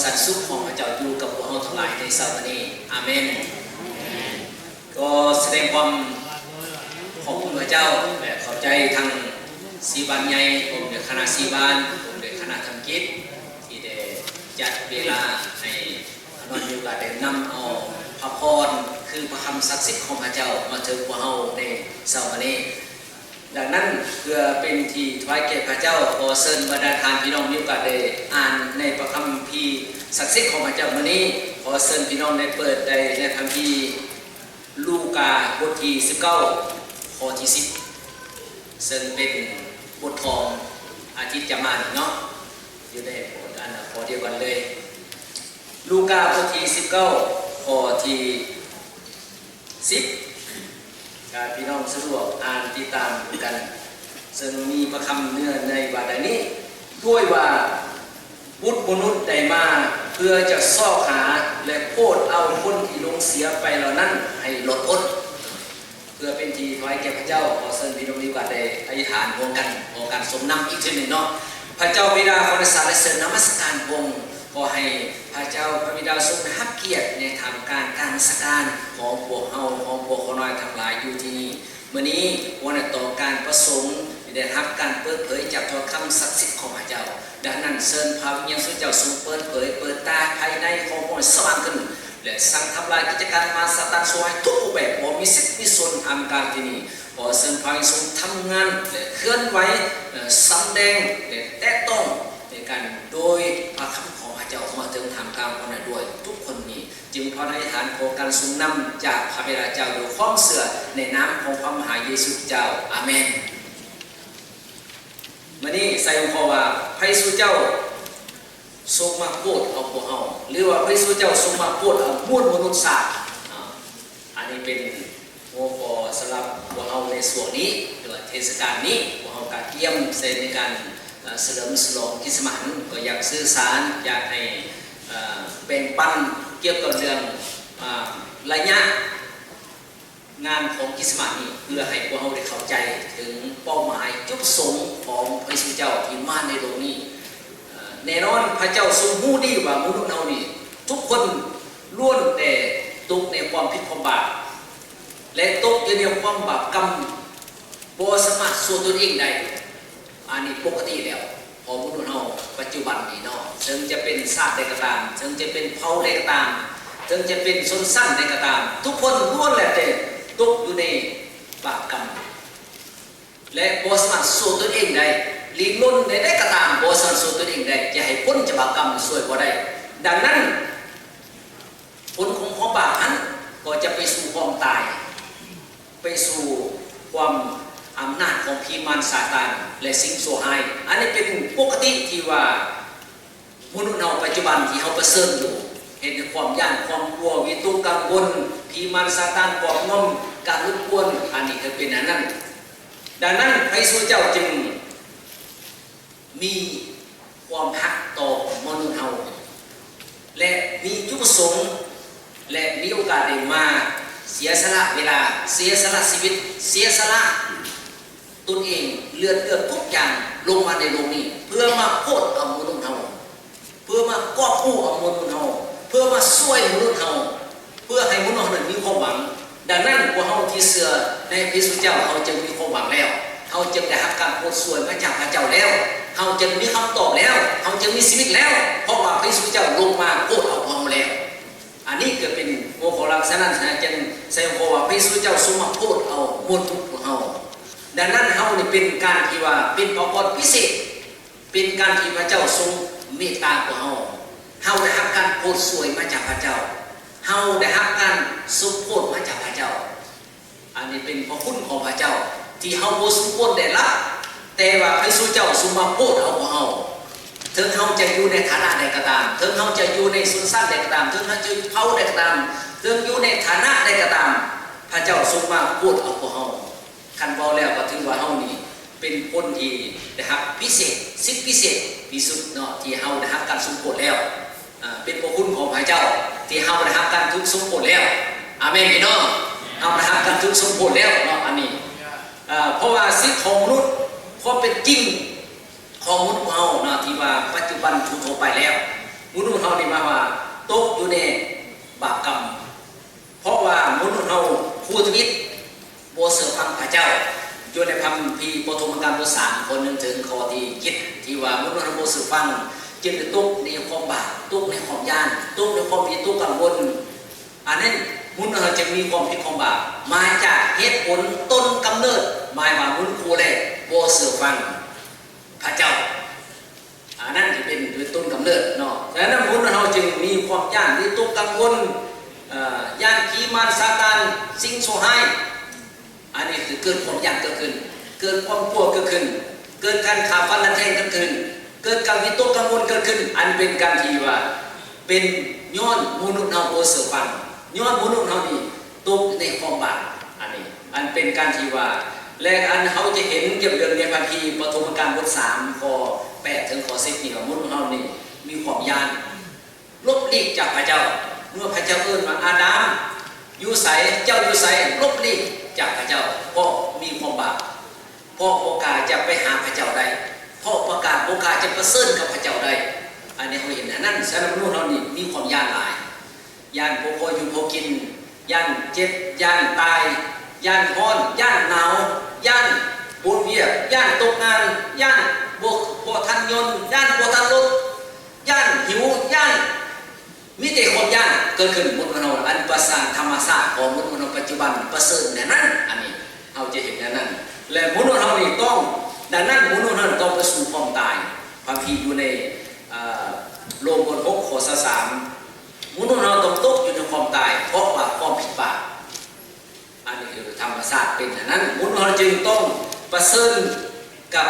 ສັນສຸກຂອງພະເຈົ້າຢູ່ກັບພວກເຮົາທັງຫຼາຍໃນເຊົ້າມື້ນີ້. ອາເມນ. ກໍສະແດງຄວາມຂອບຄຸນພະເຈົ້າ ແລະ ຂອບໃຈທັງສີ່ບ້ານໃຫຍ່ ພ້ອມດ້ວຍຄະນະສີ່ບ້ານ ພ້ອມດ້ວຍຄະນະທຳກິດ ທີ່ໄດ້ຈັດເວລາໃຫ້ຂ້ານ້ອຍມີໂອກາດໄດ້ນຳເອົາພະພອນ ຄືພະຄຳສັກສິດຂອງພະເຈົ້າມາເຖິງພວກເຮົາໃນເຊົ້າມື້ນີ້. ດັ່ງນັ້ນ, ເພື່ອເປັນທີ່ຖວາຍແກ່ພະເຈົ້າ, ຂໍເຊີນບັນດາທ່ານພີ່ນ້ອງມີໂອກາດໄດ້ອ່ານໃນພະຄຳພີສັກສິດຂອງພະເຈົ້າມື້ນີ້. ຂໍເຊີນພີ່ນ້ອງໄດ້ເປີດໄດ້ໃນພະຄຳພີລູກາ ບົດທີສິບເກົ້າ ຂໍ້ທີສິບ ເຊິ່ງເປັນບົດຂອງອາທິດຈະມານີ້ເນາະ, ຢູ່ໃນອັນຂໍ້ດຽວກັນເລີຍ. ລູກາ ບົດທີສິບເກົ້າ ຂໍ້ທີ ສິບ ຖ້າພີ່ນ້ອງສະດວກອ່ານຕິດຕາມນຳກັນ, ເຊິ່ງມີພະຄຳເນື້ອໃນວ່າດັ່ງນີ້, ດ້ວຍວ່າບຸດມະນຸດໄດ້ມາເພື່ອຈະຊອກຫາ ແລະ ໂພດເອົາຄົນທີ່ຫຼົງເສຍໄປເຫຼົ່ານັ້ນໃຫ້ລອດພົ້ນ. ເພື່ອເປັນທີ່ຖວາຍແກ່ພະເຈົ້າ, ຂໍເຊີນພີ່ນ້ອງມີໂອກາດໄດ້ອະທິຖານຮ່ວມກັນ, ຂໍການຊົງນຳອີກເທື່ອໜຶ່ງເນາະ. ພະເຈົ້າບິດາ ຂໍໄດ້ສານລະເສີນນະມັດສະການພະອົງ, ຂໍໃຫ້ພະເຈົ້າພະບິດາຊົງຮັບກຽດໃນທ່າມກາງການນະມັດສະການຂອງພວກເຮົາ, ຂອງພວກຂ້ານ້ອຍທັງຫຼາຍຢູ່ທີ່ນີ້. ມື້ນີ້ ຫົວໜ້າຕໍ່ການປະສົງໄດ້ຮັບການເປີດເຜີຍຈາກຖ້ອຍຄຳສັກສິດຂອງພະເຈົ້າ. ດັ່ງນັ້ນ ເຊີນພະວິນຍານຂອງເຈົ້າຊົງເປີດເຜີຍ, ເປີດຕາພາຍໃນຂອງພວກເຮົາສະຫວ່າງຂຶ້ນ ແລະ ສັ່ງທຳລາຍກິດຈະການມານຊາຕານຊົ່ວຮ້າຍທຸກຮູບແບບ ບໍ່ມີສິດມີສ່ວນອານການທີ່ນີ້. ຂໍເຊີນພະວິນຍານຊົງທຳງານ ແລະ ເຄື່ອນໄຫວ, ເອີ່, ສຳແດງ ແລະ ແຕະຕ້ອງໃນການໂດຍພະຄຳຂອງພະເຈົ້າມາເຖິງທ່າມກາງພວກເຮົາດ້ວຍທຸກຄົນນີ້. ຈຶ່ງພາວະນາອະທິຖານຂໍການຊົງນຳຈາກພະບິດາເຈົ້າດ້ວຍຄວາມເຊື່ອໃນນາມຂອງພະມະຫາເຢຊູເຈົ້າ. ອາເມນ. ມື້ນີ້ໃສ່ຫົວຂໍ້ວ່າ ພະເຢຊູເຈົ້າຊົງມາໂພດເອົາພວກເຮົາ ຫຼືວ່າພະເຢຊູເຈົ້າຊົງມາໂພດເອົາມວນມະນຸດຊາດ. ອາ ອັນນີ້ເປັນຫົວຂໍ້ສຳລັບພວກເຮົາໃນຊ່ວງນີ້ ຫຼືວ່າເທດສະການນີ້. ພວກເຮົາກະກຽມໃສ່ໃນການ ເອີ່ ສະເຫຼີມສະຫຼອງຄຣິດສະມາດ, ກໍຢາກສື່ສານ, ຢາກໃຫ້ ເອີ່ ແບ່ງປັນກ່ຽວກັບເລື່ອງ ອາ ໄລຍະ ງານຂອງຄຣິດສະມາດນີ້ ເພື່ອໃຫ້ພວກເຮົາໄດ້ເຂົ້າໃຈເຖິງເປົ້າໝາຍຈຸດປະສົງຂອງພະເຢຊູເຈົ້າທີ່ມາໃນໂລກນີ້. ເອີ່ ແນ່ນອນ ພະເຈົ້າຊົງຮູ້ດີວ່າມະນຸດເຮົານີ້ ທຸກຄົນລ້ວນແຕ່ຕົກໃນຄວາມຜິດຄວາມບາບ ແລະ ຕົກຢູ່ໃນຄວາມບາບກຳ, ບໍ່ສາມາດຊ່ວຍຕົນເອງໄດ້. ອັນນີ້ປົກກະຕິແລ້ວ ຂອງມະນຸດເຮົາປັດຈຸບັນນີ້ເນາະ, ເຖິງຈະເປັນຊາດໃດກໍຕາມ, ເຖິງຈະເປັນເຜົ່າໃດກໍຕາມ, ເຖິງຈະເປັນຊົນຊັ້ນໃດກໍຕາມ, ທຸກຄົນລ້ວນແລ້ວແຕ່ຕົກຢູ່ໃນບາບກຳ ແລະ ບໍ່ສາມາດຊ່ວຍຕົນເອງໄດ້. ດີ້ນລົນໃດໆກໍຕາມ ບໍ່ສາມາດຊ່ວຍຕົນເອງໄດ້, ຈະໃຫ້ພົ້ນຈາກບາບກຳຊ່ວຍບໍ່ໄດ້. ດັ່ງນັ້ນ ຜົນຂອງຄວາມບາບນັ້ນກໍຈະໄປສູ່ຄວາມຕາຍ, ໄປສູ່ຄວາມອຳນາດຂອງຜີມານຊາຕານ ແລະ ສິ່ງຊົ່ວຮ້າຍ. ອັນນີ້ເປັນປົກກະຕິທີ່ວ່າມະນຸດເຮົາປັດຈຸບັນທີ່ເຮົາປະເຊີນຢູ່, ເຮັດໃຫ້ຄວາມຢ້ານ, ຄວາມກົວ, ວິຕົກກັງວົນ, ຜີມານຊາຕານກອດງອມ, ການລົບກວນ, ອັນນີ້ກໍເປັນອັນນັ້ນ. ດັ່ງນັ້ນ ພະເຢຊູເຈົ້າຈຶ່ງ ມີຄວາມຮັກຕໍ່ມະນຸດເຮົາ ແລະ ມີຈຸດປະສົງ ແລະ ມີໂອກາດໄດ້ມາເສຍສະຫຼະເວລາ, ເສຍສະຫຼະຊີວິດ, ເສຍສະຫຼະຕົນເອງ, ເລືອດເກືອກທຸກຢ່າງລົງມາໃນໂລກນີ້ ເພື່ອມາໂພດເອົາມະນຸດເຮົາ, ເພື່ອມາກອບກູ້ເອົາມະນຸດເຮົາ, ເພື່ອມາຊ່ວຍມະນຸດເຮົາ, ເພື່ອໃຫ້ມະນຸດເຮົານັ້ນມີຄວາມຫວັງ. ດັ່ງນັ້ນ ພວກເຮົາທີ່ເຊື່ອໃນພະເຢຊູເຈົ້າ ເຮົາຈຶ່ງມີຄວາມຫວັງແລ້ວ, ເຮົາຈຶ່ງໄດ້ຮັບການໂປດຊ່ວຍມາຈາກພະເຈົ້າແລ້ວ, ເຮົາຈຶ່ງມີຄຳຕອບແລ້ວ, ເຮົາຈຶ່ງມີຊີວິດແລ້ວ, ເພາະວ່າພະເຢຊູເຈົ້າລົງມາໂປດເອົາພວກເຮົາແລ້ວ. ອັນນີ້ກໍເປັນຫົວຂໍ້ຫຼັກ. ສະນັ້ນ ອາຈານໃສ່ຫົວຂໍ້ວ່າ ພະເຢຊູເຈົ້າຊົງມາໂປດເອົາມວນມະນຸດພວກເຮົາ. ດັ່ງນັ້ນ ເຮົານີ້ເປັນການທີ່ວ່າເປັນພະພອນພິເສດ, ເປັນການທີ່ພະເຈົ້າຊົງເມດຕາພວກເຮົາ, ເຮົາໄດ້ຮັບການໂປດຊ່ວຍມາຈາກພະເຈົ້າ, ເຮົາໄດ້ຮັບການຊົງໂປດມາຈາກພະເຈົ້າ. ອັນນີ້ເປັນພະຄຸນຂອງພະເຈົ້າທີ່ເຮົາບໍ່ສົມຄວນໄດ້ຮັບ, ແຕ່ວ່າພະເຢຊູເຈົ້າຊົງມາໂປດເອົາພວກເຮົາ. ເຖິງເຮົາຈະຢູ່ໃນຖານະໃດກໍຕາມ, ເຖິງເຮົາຈະຢູ່ໃນຊົນຊັ້ນໃດກໍຕາມ, ເຖິງເຮົາຈະຢູ່ເຜົ່າໃດກໍຕາມ, ເຖິງຢູ່ໃນຖານະໃດກໍຕາມ, ພະເຈົ້າຊົງມາໂປດເອົາພວກເຮົາ. ຄັນເວົ້າແລ້ວກໍຖືວ່າເຮົານີ້ເປັນຄົນທີ່ໄດ້ຮັບພິເສດ, ສິດພິເສດທີ່ສຸດເນາະ, ທີ່ເຮົາໄດ້ຮັບການຊົງໂປດແລ້ວ. ອາ ເປັນພະຄຸນຂອງພະເຈົ້າທີ່ເຮົາໄດ້ຮັບການຖືກຊົງໂປດແລ້ວ. ອາເມນ ພີ່ນ້ອງ. ເຮົາໄດ້ຮັບການຖືກຊົງໂປດແລ້ວເນາະ ອັນນີ້. ອາ ເພາະວ່າສິດຂອງມະນຸດ, ຄວາມເປັນຈິງຂອງມະນຸດເຮົາເນາະ ທີ່ວ່າປັດຈຸບັນທົ່ວໆໄປແລ້ວ, ມະນຸດເຮົານີ້ໝາຍວ່າຕົກຢູ່ໃນບາບກຳ ເພາະວ່າມະນຸດເຮົາຜູ້ທຳອິດບໍ່ເຊື່ອຟັງພະເຈົ້າ. ຢູ່ໃນຄຳພີປົດທົມມະການບົດສາມ ຂໍ້ໜຶ່ງເຖິງຂໍ້ທີເຈັດ ທີ່ວ່າມະນຸດເຮົາບໍ່ເຊື່ອຟັງ ຈຶ່ງໄດ້ຕົກໃນຄວາມບາບ, ຕົກໃນຄວາມຢ້ານ, ຕົກໃນຄວາມວິຕົກກັງວົນ. ອັນນັ້ນ ມະນຸດເຮົາຈຶ່ງມີຄວາມຜິດຄວາມບາບ ມາຈາກເຫດຜົນຕົ້ນກຳເນີດ ໝາຍວ່າມະນຸດຜູ້ແລກບໍ່ເຊື່ອຟັງພະເຈົ້າ. ອັນນັ້ນຈະເປັນໂດຍຕົ້ນກຳເນີດເນາະ. ສະນັ້ນ ມະນຸດເຮົາຈຶ່ງມີຄວາມຢ້ານວິຕົກກັງວົນ, ເອີ ຢ້ານຜີມານຊາຕານ, ສິ່ງຊົ່ວຮ້າຍ. ອັນນີ້ຄືເກີດຄວາມຢ້ານເກີດຂຶ້ນ, ເກີດຄວາມກົວເກີດຂຶ້ນ, ເກີດການຂ້າຝັນລະແທງເກີດຂຶ້ນ, ເກີດການວິຕົກກັງວົນເກີດຂຶ້ນ. ອັນເປັນການທີ່ວ່າເປັນຍ້ອນມະນຸດເຮົາບໍ່ເຊື່ອຟັງ, ຍ້ອນມະນຸດເຮົານີ້ຕົກໃນຄວາມບາບ. ອັນນີ້ ອັນເປັນການທີ່ວ່າ ແລະ ອັນເຮົາຈະເຫັນກ່ຽວເລື່ອງໃນພະພີປະຖົມມະການບົດສາມ ຂໍ້ແປດເຖິງຂໍ້ສິບນີ້ວ່າ ມະນຸດເຮົານີ້ມີຄວາມຢ້ານ ຫຼົບຫຼີກຈາກພະເຈົ້າ. ເມື່ອພະເຈົ້າເອີ້ນວ່າ ອາດາມ ຢູ່ໃສ? ເຈົ້າຢູ່ໃສ? ຫຼົບຫຼີກຈາກພະເຈົ້າ ເພາະມີຄວາມບາບ, ເພາະບໍ່ກ້າຈະໄປຫາພະເຈົ້າໄດ້, ເພາະບໍ່ກ້າ ບໍ່ກ້າຈະປະເຊີນກັບພະເຈົ້າໄດ້. ອັນນີ້ເຮົາເຫັນອັນນັ້ນ. ສະນັ້ນ ມະນຸດເຮົານີ້ມີຄວາມຢ້ານຫຼາຍ. ຢ້ານບໍ່ພໍຢູ່ພໍກິນ, ຢ້ານເຈັບ, ຢ້ານຕາຍ, ຢ້ານຮ້ອນ, ຢ້ານໜາວ, ຢ້ານບໍ່ວຽກ, ຢ້ານຕົກງານ, ຢ້ານບໍ່ ບໍ່ທັນຍົນ, ຢ້ານບໍ່ທັນລົດ, ຢ້ານຫິວ, ຢ້ານ ມີແຕ່ຄວາມຢ້ານເກີດຂຶ້ນ. ມະນຸດເຮົາ ອັນປະສາທຳມະຊາດຂອງມະນຸດເຮົາປັດຈຸບັນປະເຊີນແນວນັ້ນ. ອັນນີ້ເຮົາຈະເຫັນແນວນັ້ນ ແລະ ມະນຸດເຮົານີ້ຕ້ອງ ດັ່ງນັ້ນ ມະນຸດເຮົາຕ້ອງໄປສູ່ຄວາມຕາຍ. ພະຄຳພີຢູ່ໃນ ເອີ ໂລມບົດຫົກ ຂໍ້ຊາວສາມ ມະນຸດເຮົາຕ້ອງຕົກຢູ່ໃນຄວາມຕາຍ ເພາະວ່າຄວາມຜິດບາບ. ອັນນີ້ຄືທຳມະຊາດເປັນແນວນັ້ນ. ມະນຸດເຮົາຈຶ່ງຕ້ອງປະເຊີນກັບ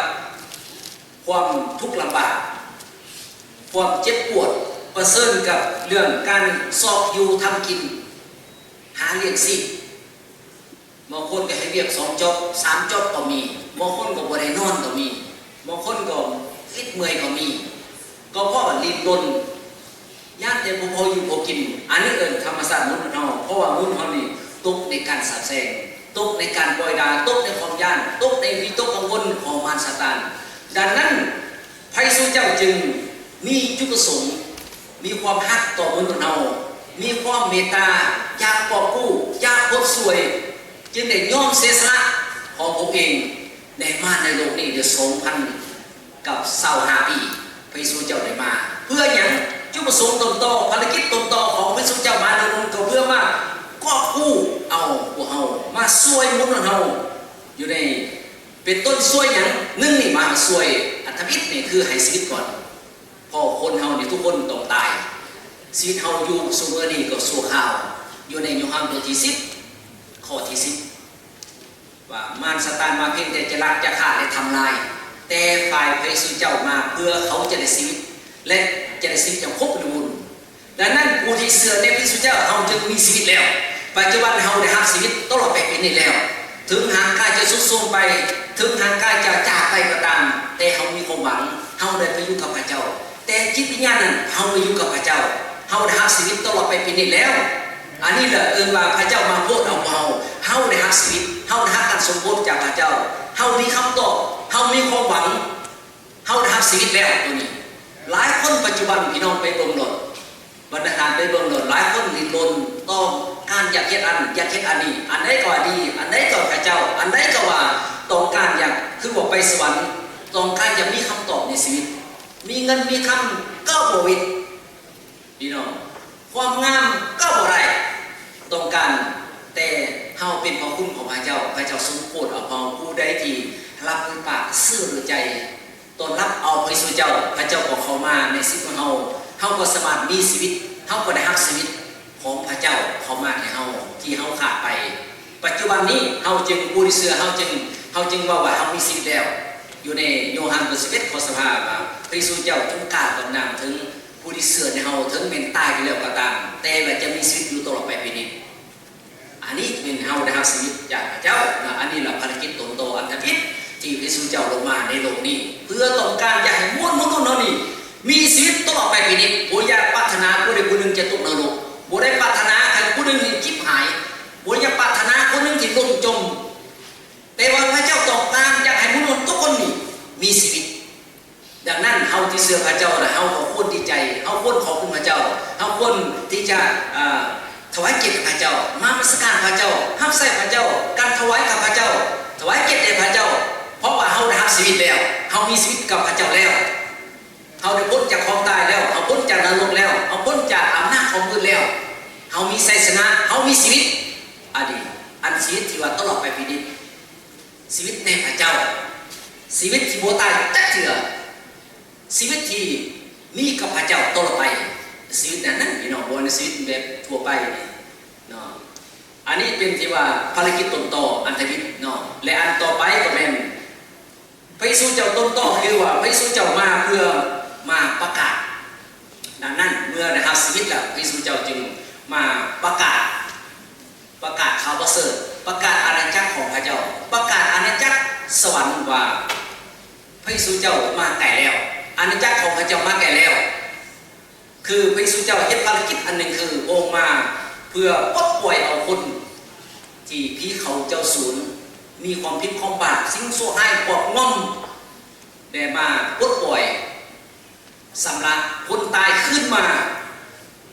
ຄວາມທຸກລຳບາກ, ຄວາມເຈັບປວດ, ປະເຊີນກັບເລື່ອງການຊອກຢູ່ທຳກິນ, ຫາລ້ຽງຊີບ. ບາງຄົນກໍເຮັດວຽກສອງຈອບ ສາມຈອບກໍມີ, ບາງຄົນກໍບໍ່ໄດ້ນອນກໍມີ, ບາງຄົນກໍອິດເມື່ອຍກໍມີ, ກໍເພາະວ່າດີ້ນລົນ ຢ້ານແຕ່ບໍ່ພໍຢູ່ພໍກິນ. ອັນນີ້ເອີ້ນທຳມະຊາດມະນຸດເຮົາ, ເພາະວ່າມະນຸດເຮົານີ້ຕົກໃນການສາບແຊ່ງ, ຕົກໃນການປ້ອຍດ່າ, ຕົກໃນຄວາມຢ້ານ, ຕົກໃນວິຕົກກັງວົນຂອງມານຊາຕານ. ດັ່ງນັ້ນ ພະເຢຊູເຈົ້າຈຶ່ງມີຈຸດປະສົງ, ມີຄວາມຮັກຕໍ່ມະນຸດເຮົາ, ມີຄວາມເມດຕາ, ຢາກກອບກູ້, ຢາກຄົນຊ່ວຍ, ຈຶ່ງໄດ້ຍອມເສຍສະຫຼະຂອງພະອົງເອງ ໄດ້ມາໃນໂລກນີ້ໄດ້ສອງພັນກັບຊາວຫ້າປີ ພະເຢຊູເຈົ້າໄດ້ມາ. ເພື່ອຫຍັງ? ຈຸດປະສົງຕົ້ນຕໍ, ພາລະກິດຕົ້ນຕໍຂອງພະເຢຊູເຈົ້າມາໃນໂລກນີ້ ກໍເພື່ອມາກອບກູ້ເອົາພວກເຮົາ, ມາຊ່ວຍມະນຸດເຮົາຢູ່ໃນ ເປັນຕົ້ນຊ່ວຍຫຍັງ? ໜຶ່ງນີ້ມາຊ່ວຍອັນທຳອິດນີ້ຄືໃຫ້ຊີວິດກ່ອນ. ເພາະຄົນເຮົານີ້ທຸກຄົນຕ້ອງຕາຍ. ຊີວິດເຮົາຢູ່ຊຸມື້ນີ້ກໍຊົ່ວຄາວ. ຢູ່ໃນໂຍຮັນບົດທີສິບ ຂໍ້ທີສິບ ວ່າມານຊາຕານມາພຽງແຕ່ຈະລັກ, ຈະຂ້າ ແລະ ທຳລາຍ, ແຕ່ຝ່າຍພະເຢຊູເຈົ້າມາເພື່ອເຂົາຈະໄດ້ຊີວິດ ແລະ ຈະໄດ້ຊີວິດຢ່າງຄົບບໍລິບູນ. ດັ່ງນັ້ນ ຜູ້ທີ່ເຊື່ອໃນພະເຢຊູເຈົ້າ ເຮົາຈຶ່ງມີຊີວິດແລ້ວ. ປັດຈຸບັນເຮົາໄດ້ຮັບຊີວິດຕະຫຼອດໄປເປັນນິດແລ້ວ. ເຖິງຮ່າງກາຍຈະຊຸດໂຊມໄປ, ເຖິງຮ່າງກາຍຈະຈາກໄປກໍຕາມ, ແຕ່ເຮົາມີຄວາມຫວັງ, ເຮົາໄດ້ໄປຢູ່ກັບພະເຈົ້າ. ແຕ່ຈິດວິນຍານນັ້ນ ເຮົາໄປຢູ່ກັບພະເຈົ້າ, ເຮົາໄດ້ຮັບຊີວິດຕະຫຼອດໄປເປັນນິດແລ້ວ. ອັນນີ້ແຫຼະເອີ້ນວ່າພະເຈົ້າມາໂພດເອົາພວກເຮົາ. ເຮົາໄດ້ຮັບຊີວິດ, ເຮົາໄດ້ຮັບການຊົງໂພດຈາກພະເຈົ້າ, ເຮົາມີຄຳຕອບ, ເຮົາມີຄວາມຫວັງ. ເຮົາໄດ້ຮັບຊີວິດແລ້ວໂຕນີ້. ຫຼາຍຄົນປັດຈຸບັນ ພີ່ນ້ອງໄປເບິ່ງໂລດ, ບັນດາທ່ານໄປເບິ່ງໂລດ, ຫຼາຍຄົນດີ້ນລົນຕ້ອງການຢາກເຮັດອັນ, ຢາກເຮັດອັນນີ້, ອັນໃດກໍວ່າດີ, ອັນໃດກໍວ່າພະເຈົ້າ, ອັນໃດກໍວ່າຕ້ອງການຢາກ ຄືວ່າໄປສະຫວັນ, ຕ້ອງການຢາກມີຄຳຕອບໃນຊີວິດ. ມີເງິນມີຄຳກໍບໍ່ວິດ ພີ່ນ້ອງ, ຄວາມງາມກໍບໍ່ໄດ້, ຕ້ອງການແຕ່ເຮົາເປັນພະຄຸນຂອງພະເຈົ້າ, ພະເຈົ້າຊົງໂປດເອົາເຮົາ. ຜູ້ໃດທີ່ຮັບດ້ວຍປາກ, ເຊື່ອດ້ວຍໃຈ, ຕ້ອນຮັບເອົາພະເຢຊູເຈົ້າ, ພະເຈົ້າກໍເຂົ້າມາໃນຊີວິດຂອງເຮົາ, ເຮົາກໍສາມາດມີຊີວິດ, ເຮົາກໍໄດ້ຮັບຊີວິດຂອງພະເຈົ້າເຂົ້າມາໃນເຮົາ ທີ່ເຮົາຂາດໄປ. ປັດຈຸບັນນີ້ເຮົາຈຶ່ງ, ຜູ້ທີ່ເຊື່ອເຮົາຈຶ່ງ, ເຮົາຈຶ່ງເວົ້າວ່າເຮົາມີຊີວິດແລ້ວ. ຢູ່ໃນໂຍຮັນບົດສິບເອັດ ຂໍ້ຊາວຫ້າ ວ່າ ພະເຢຊູເຈົ້າຊົງກ່າວກັບນາງເຖິງ ຜູ້ທີ່ເຊື່ອໃນເຮົາ ເຖິງແມ່ນຕາຍໄປແລ້ວກໍຕາມ, ແຕ່ວ່າຈະມີຊີວິດຢູ່ຕະຫຼອດໄປເປັນນິດ. ອັນນີ້ແມ່ນເຮົາໄດ້ຮັບຊີວິດຈາກພະເຈົ້ານະ. ອັນນີ້ລະພາລະກິດຕົ້ນຕໍອັນທຳອິດທີ່ພະເຢຊູເຈົ້າລົງມາໃນໂລກນີ້ ເພື່ອຕ້ອງການຢາກໃຫ້ມວນມະນຸດເຮົານີ້ມີຊີວິດຕະຫຼອດໄປເປັນນິດ. ບໍ່ຢາກປາດຖະໜາຜູ້ໃດຜູ້ໜຶ່ງຈະຕົກນະລົກ, ບໍ່ໄດ້ປາດຖະໜາໃຫ້ຜູ້ໜຶ່ງນີ້ຈິບຫາຍ, ບໍ່ຢາກປາດຖະໜາຄົນໜຶ່ງທີ່ລົ້ມຈົມ. ແຕ່ວ່າພະເຈົ້າຕ້ອງການຢາກໃຫ້ມະນຸດທຸກຄົນນີ້ມີຊີວິດ. ດັ່ງນັ້ນ ເຮົາທີ່ເຊື່ອພະເຈົ້ານະ ເຮົາກໍຄວນດີໃຈ, ເຮົາຄວນຂອບ ພະເຈົ້າ, ນະມັດສະການພະເຈົ້າ, ຮັບໃຊ້ພະເຈົ້າ, ການຖວາຍກັບພະເຈົ້າ, ຖວາຍກຽດແດ່ພະເຈົ້າ, ເພາະວ່າເຮົາໄດ້ຮັບຊີວິດແລ້ວ, ເຮົາມີຊີວິດກັບພະເຈົ້າແລ້ວ, ເຮົາໄດ້ພົ້ນຈາກຄວາມຕາຍແລ້ວ, ເຮົາພົ້ນຈາກນະລົກແລ້ວ, ເຮົາພົ້ນຈາກອຳນາດຂອງມືດແລ້ວ, ເຮົາມີໄຊຊະນະ, ເຮົາມີຊີວິດ, ອັນນີ້ ອັນຊີວິດທີ່ວ່າຕະຫຼອດໄປເປັນນິດ, ຊີວິດໃນພະເຈົ້າ, ຊີວິດທີ່ບໍ່ຕາຍຈັກເທື່ອ. ຊີວິດທີ່ມີກັບພະເຈົ້າຕະຫຼອດໄປ, ຊີວິດນັ້ນນະພີ່ນ້ອງ, ບໍ່ແມ່ນຊີວິດແບບທົ່ວໄປນີ້ເນາະ. ອັນນີ້ເປັນທີ່ວ່າພາລະກິດຕົ້ນຕໍອັນທຳອິດເນາະ, ແລະ ອັນຕໍ່ໄປກໍແມ່ນພະເຢຊູເຈົ້າຕົ້ນຕໍ, ຄືວ່າພະເຢຊູເຈົ້າມາເພື່ອມາປະກາດ. ດັ່ງນັ້ນ ເມື່ອໄດ້ຮັບຊີວິດແລ້ວ, ພະເຢຊູເຈົ້າຈຶ່ງມາປະກາດ ປະກາດຂ່າວປະເສີດ, ປະກາດອານາຈັກຂອງພະເຈົ້າ, ປະກາດອານາຈັກສະຫວັນວ່າ ພະເຢຊູເຈົ້າມາໃກ້ແລ້ວ, ອານາຈັກຂອງພະເຈົ້າມາໃກ້ແລ້ວ. ຄືພະເຢຊູເຈົ້າເຮັດພາລະກິດອັນໜຶ່ງ, ຄືພະອົງມາເພື່ອປົດປ່ອຍເອົາຄົນທີ່ຜີເຂົາເຈົ້າສູນ, ມີຄວາມຜິດຄວາມບາບ, ສິ່ງຊົ່ວຮ້າຍຄອບງຳ, ແລະ ມາປົດປ່ອຍ ຊຳລະຄົນຕາຍຄືນມາ.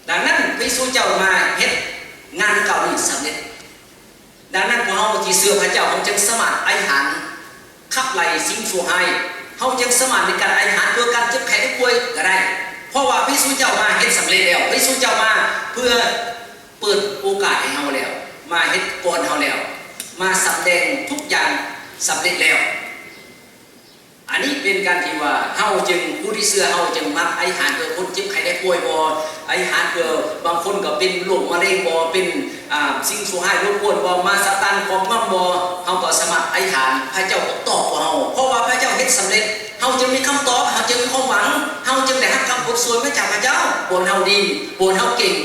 ດັ່ງນັ້ນ ພະເຢຊູເຈົ້າມາເຮັດງານເກົ່ານີ້ສຳເລັດ. ດັ່ງນັ້ນ ພວກເຮົາທີ່ເຊື່ອພະເຈົ້າ ເຮົາຈຶ່ງສາມາດອະທິຖານຂັບໄລ່ສິ່ງຊົ່ວຮ້າຍ, ເຮົາຈຶ່ງສາມາດມີການອະທິຖານເພື່ອການເຈັບໄຂ້ໄດ້ປ່ວຍກໍໄດ້, ເພາະວ່າພະເຢຊູເຈົ້າມາເຮັດສຳເລັດແລ້ວ. ພະເຢຊູເຈົ້າມາເພື່ອເປີດໂອກາດໃຫ້ເຮົາແລ້ວ, ມາເຮັດກ່ອນເຮົາແລ້ວ, ມາສຳແດງທຸກຢ່າງສຳເລັດແລ້ວ. ອັນນີ້ເປັນການທີ່ວ່າເຮົາຈຶ່ງ, ຜູ້ທີ່ເຊື່ອເຮົາຈຶ່ງມັກອະທິຖານເພື່ອຄົນເຈັບໄຂ້ໄດ້ປ່ວຍບໍ, ອະທິຖານເພື່ອບາງຄົນກໍເປັນໂລກມະເຮັງບໍ, ເປັນ, ອາ, ສິ່ງຊົ່ວຮ້າຍລົບກວນບໍ, ມາຊາຕານຄອບງຳບໍ, ເຮົາກໍສາມາດອະທິຖານ, ພະເຈົ້າກໍຕອບພວກເຮົາ, ເພາະວ່າພະເຈົ້າເຮັດສຳເລັດ, ເຮົາຈຶ່ງມີຄຳຕອບ, ເຮົາຈຶ່ງມີຄວາມຫວັງ, ເຮົາຈຶ່ງໄດ້ຮັບຄຳໂປດຊ່ວຍມາຈາກພະເຈົ້າ. ບໍ່ແມ່ນເຮົາດີ, ບໍ່ແມ່ນເຮົາເກັ່ງ,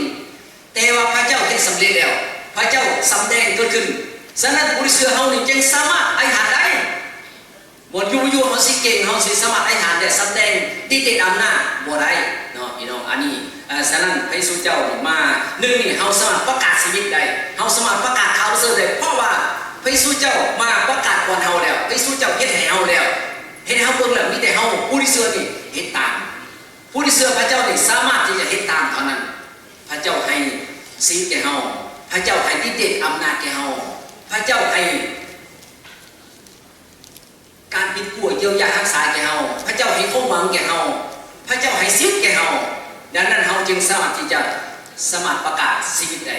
ແຕ່ວ່າພະເຈົ້າເຮັດສຳເລັດແລ້ວ, ພະເຈົ້າສຳແດງເກີດຂຶ້ນ. ສະນັ້ນ ຜູ້ທີ່ເຊື່ອເຮົານີ້ຈຶ່ງສາມາດອະທິຖານໄດ້. ບໍ່ຢູ່ໆ ເຮົາຊິເກັ່ງ, ເຮົາຊິສາມາດອະທິຖານໄດ້, ສຳແດງດິດເດດອຳນາດບໍ່ໄດ້ເນາະ ພີ່ນ້ອງ. ອັນນີ້, ເອີ, ສະນັ້ນ ພະເຢຊູເຈົ້າມາ, ໜຶ່ງນີ້ ເຮົາສາມາດປະກາດຊີວິດໄດ້, ເຮົາສາມາດປະກາດຂ່າວປະເສີດໄດ້, ເພາະວ່າພະເຢຊູເຈົ້າມາປະກາດກ່ອນເຮົາແລ້ວ, ພະເຢຊູເຈົ້າເຮັດໃຫ້ເຮົາແລ້ວ, ເຮັດໃຫ້ເຮົາເບິ່ງແລ້ວ, ມີແຕ່ເຮົາຜູ້ທີ່ເຊື່ອນີ້ເຮັດຕາມ. ຜູ້ທີ່ເຊື່ອພະເຈົ້ານີ້ສາມາດທີ່ຈະເຮັດຕາມເທົ່ານັ້ນ. ພະເຈົ້າໃຫ້ຊີວິດແກ່ເຮົາ, ພະເຈົ້າໃຫ້ດິດເດດອຳນາດແກ່ເຮົາ, ພະເຈົ້າໃຫ້ ການປິ່ນປົວຢຽວຢາຮັກສາແກ່ເຮົາ, ພະເຈົ້າໃຫ້ຄວາມຫວັງແກ່ເຮົາ, ພະເຈົ້າໃຫ້ຊີວິດແກ່ເຮົາ. ດັ່ງນັ້ນ ເຮົາຈຶ່ງສາມາດທີ່ຈະ ສາມາດປະກາດຊີວິດໄດ້,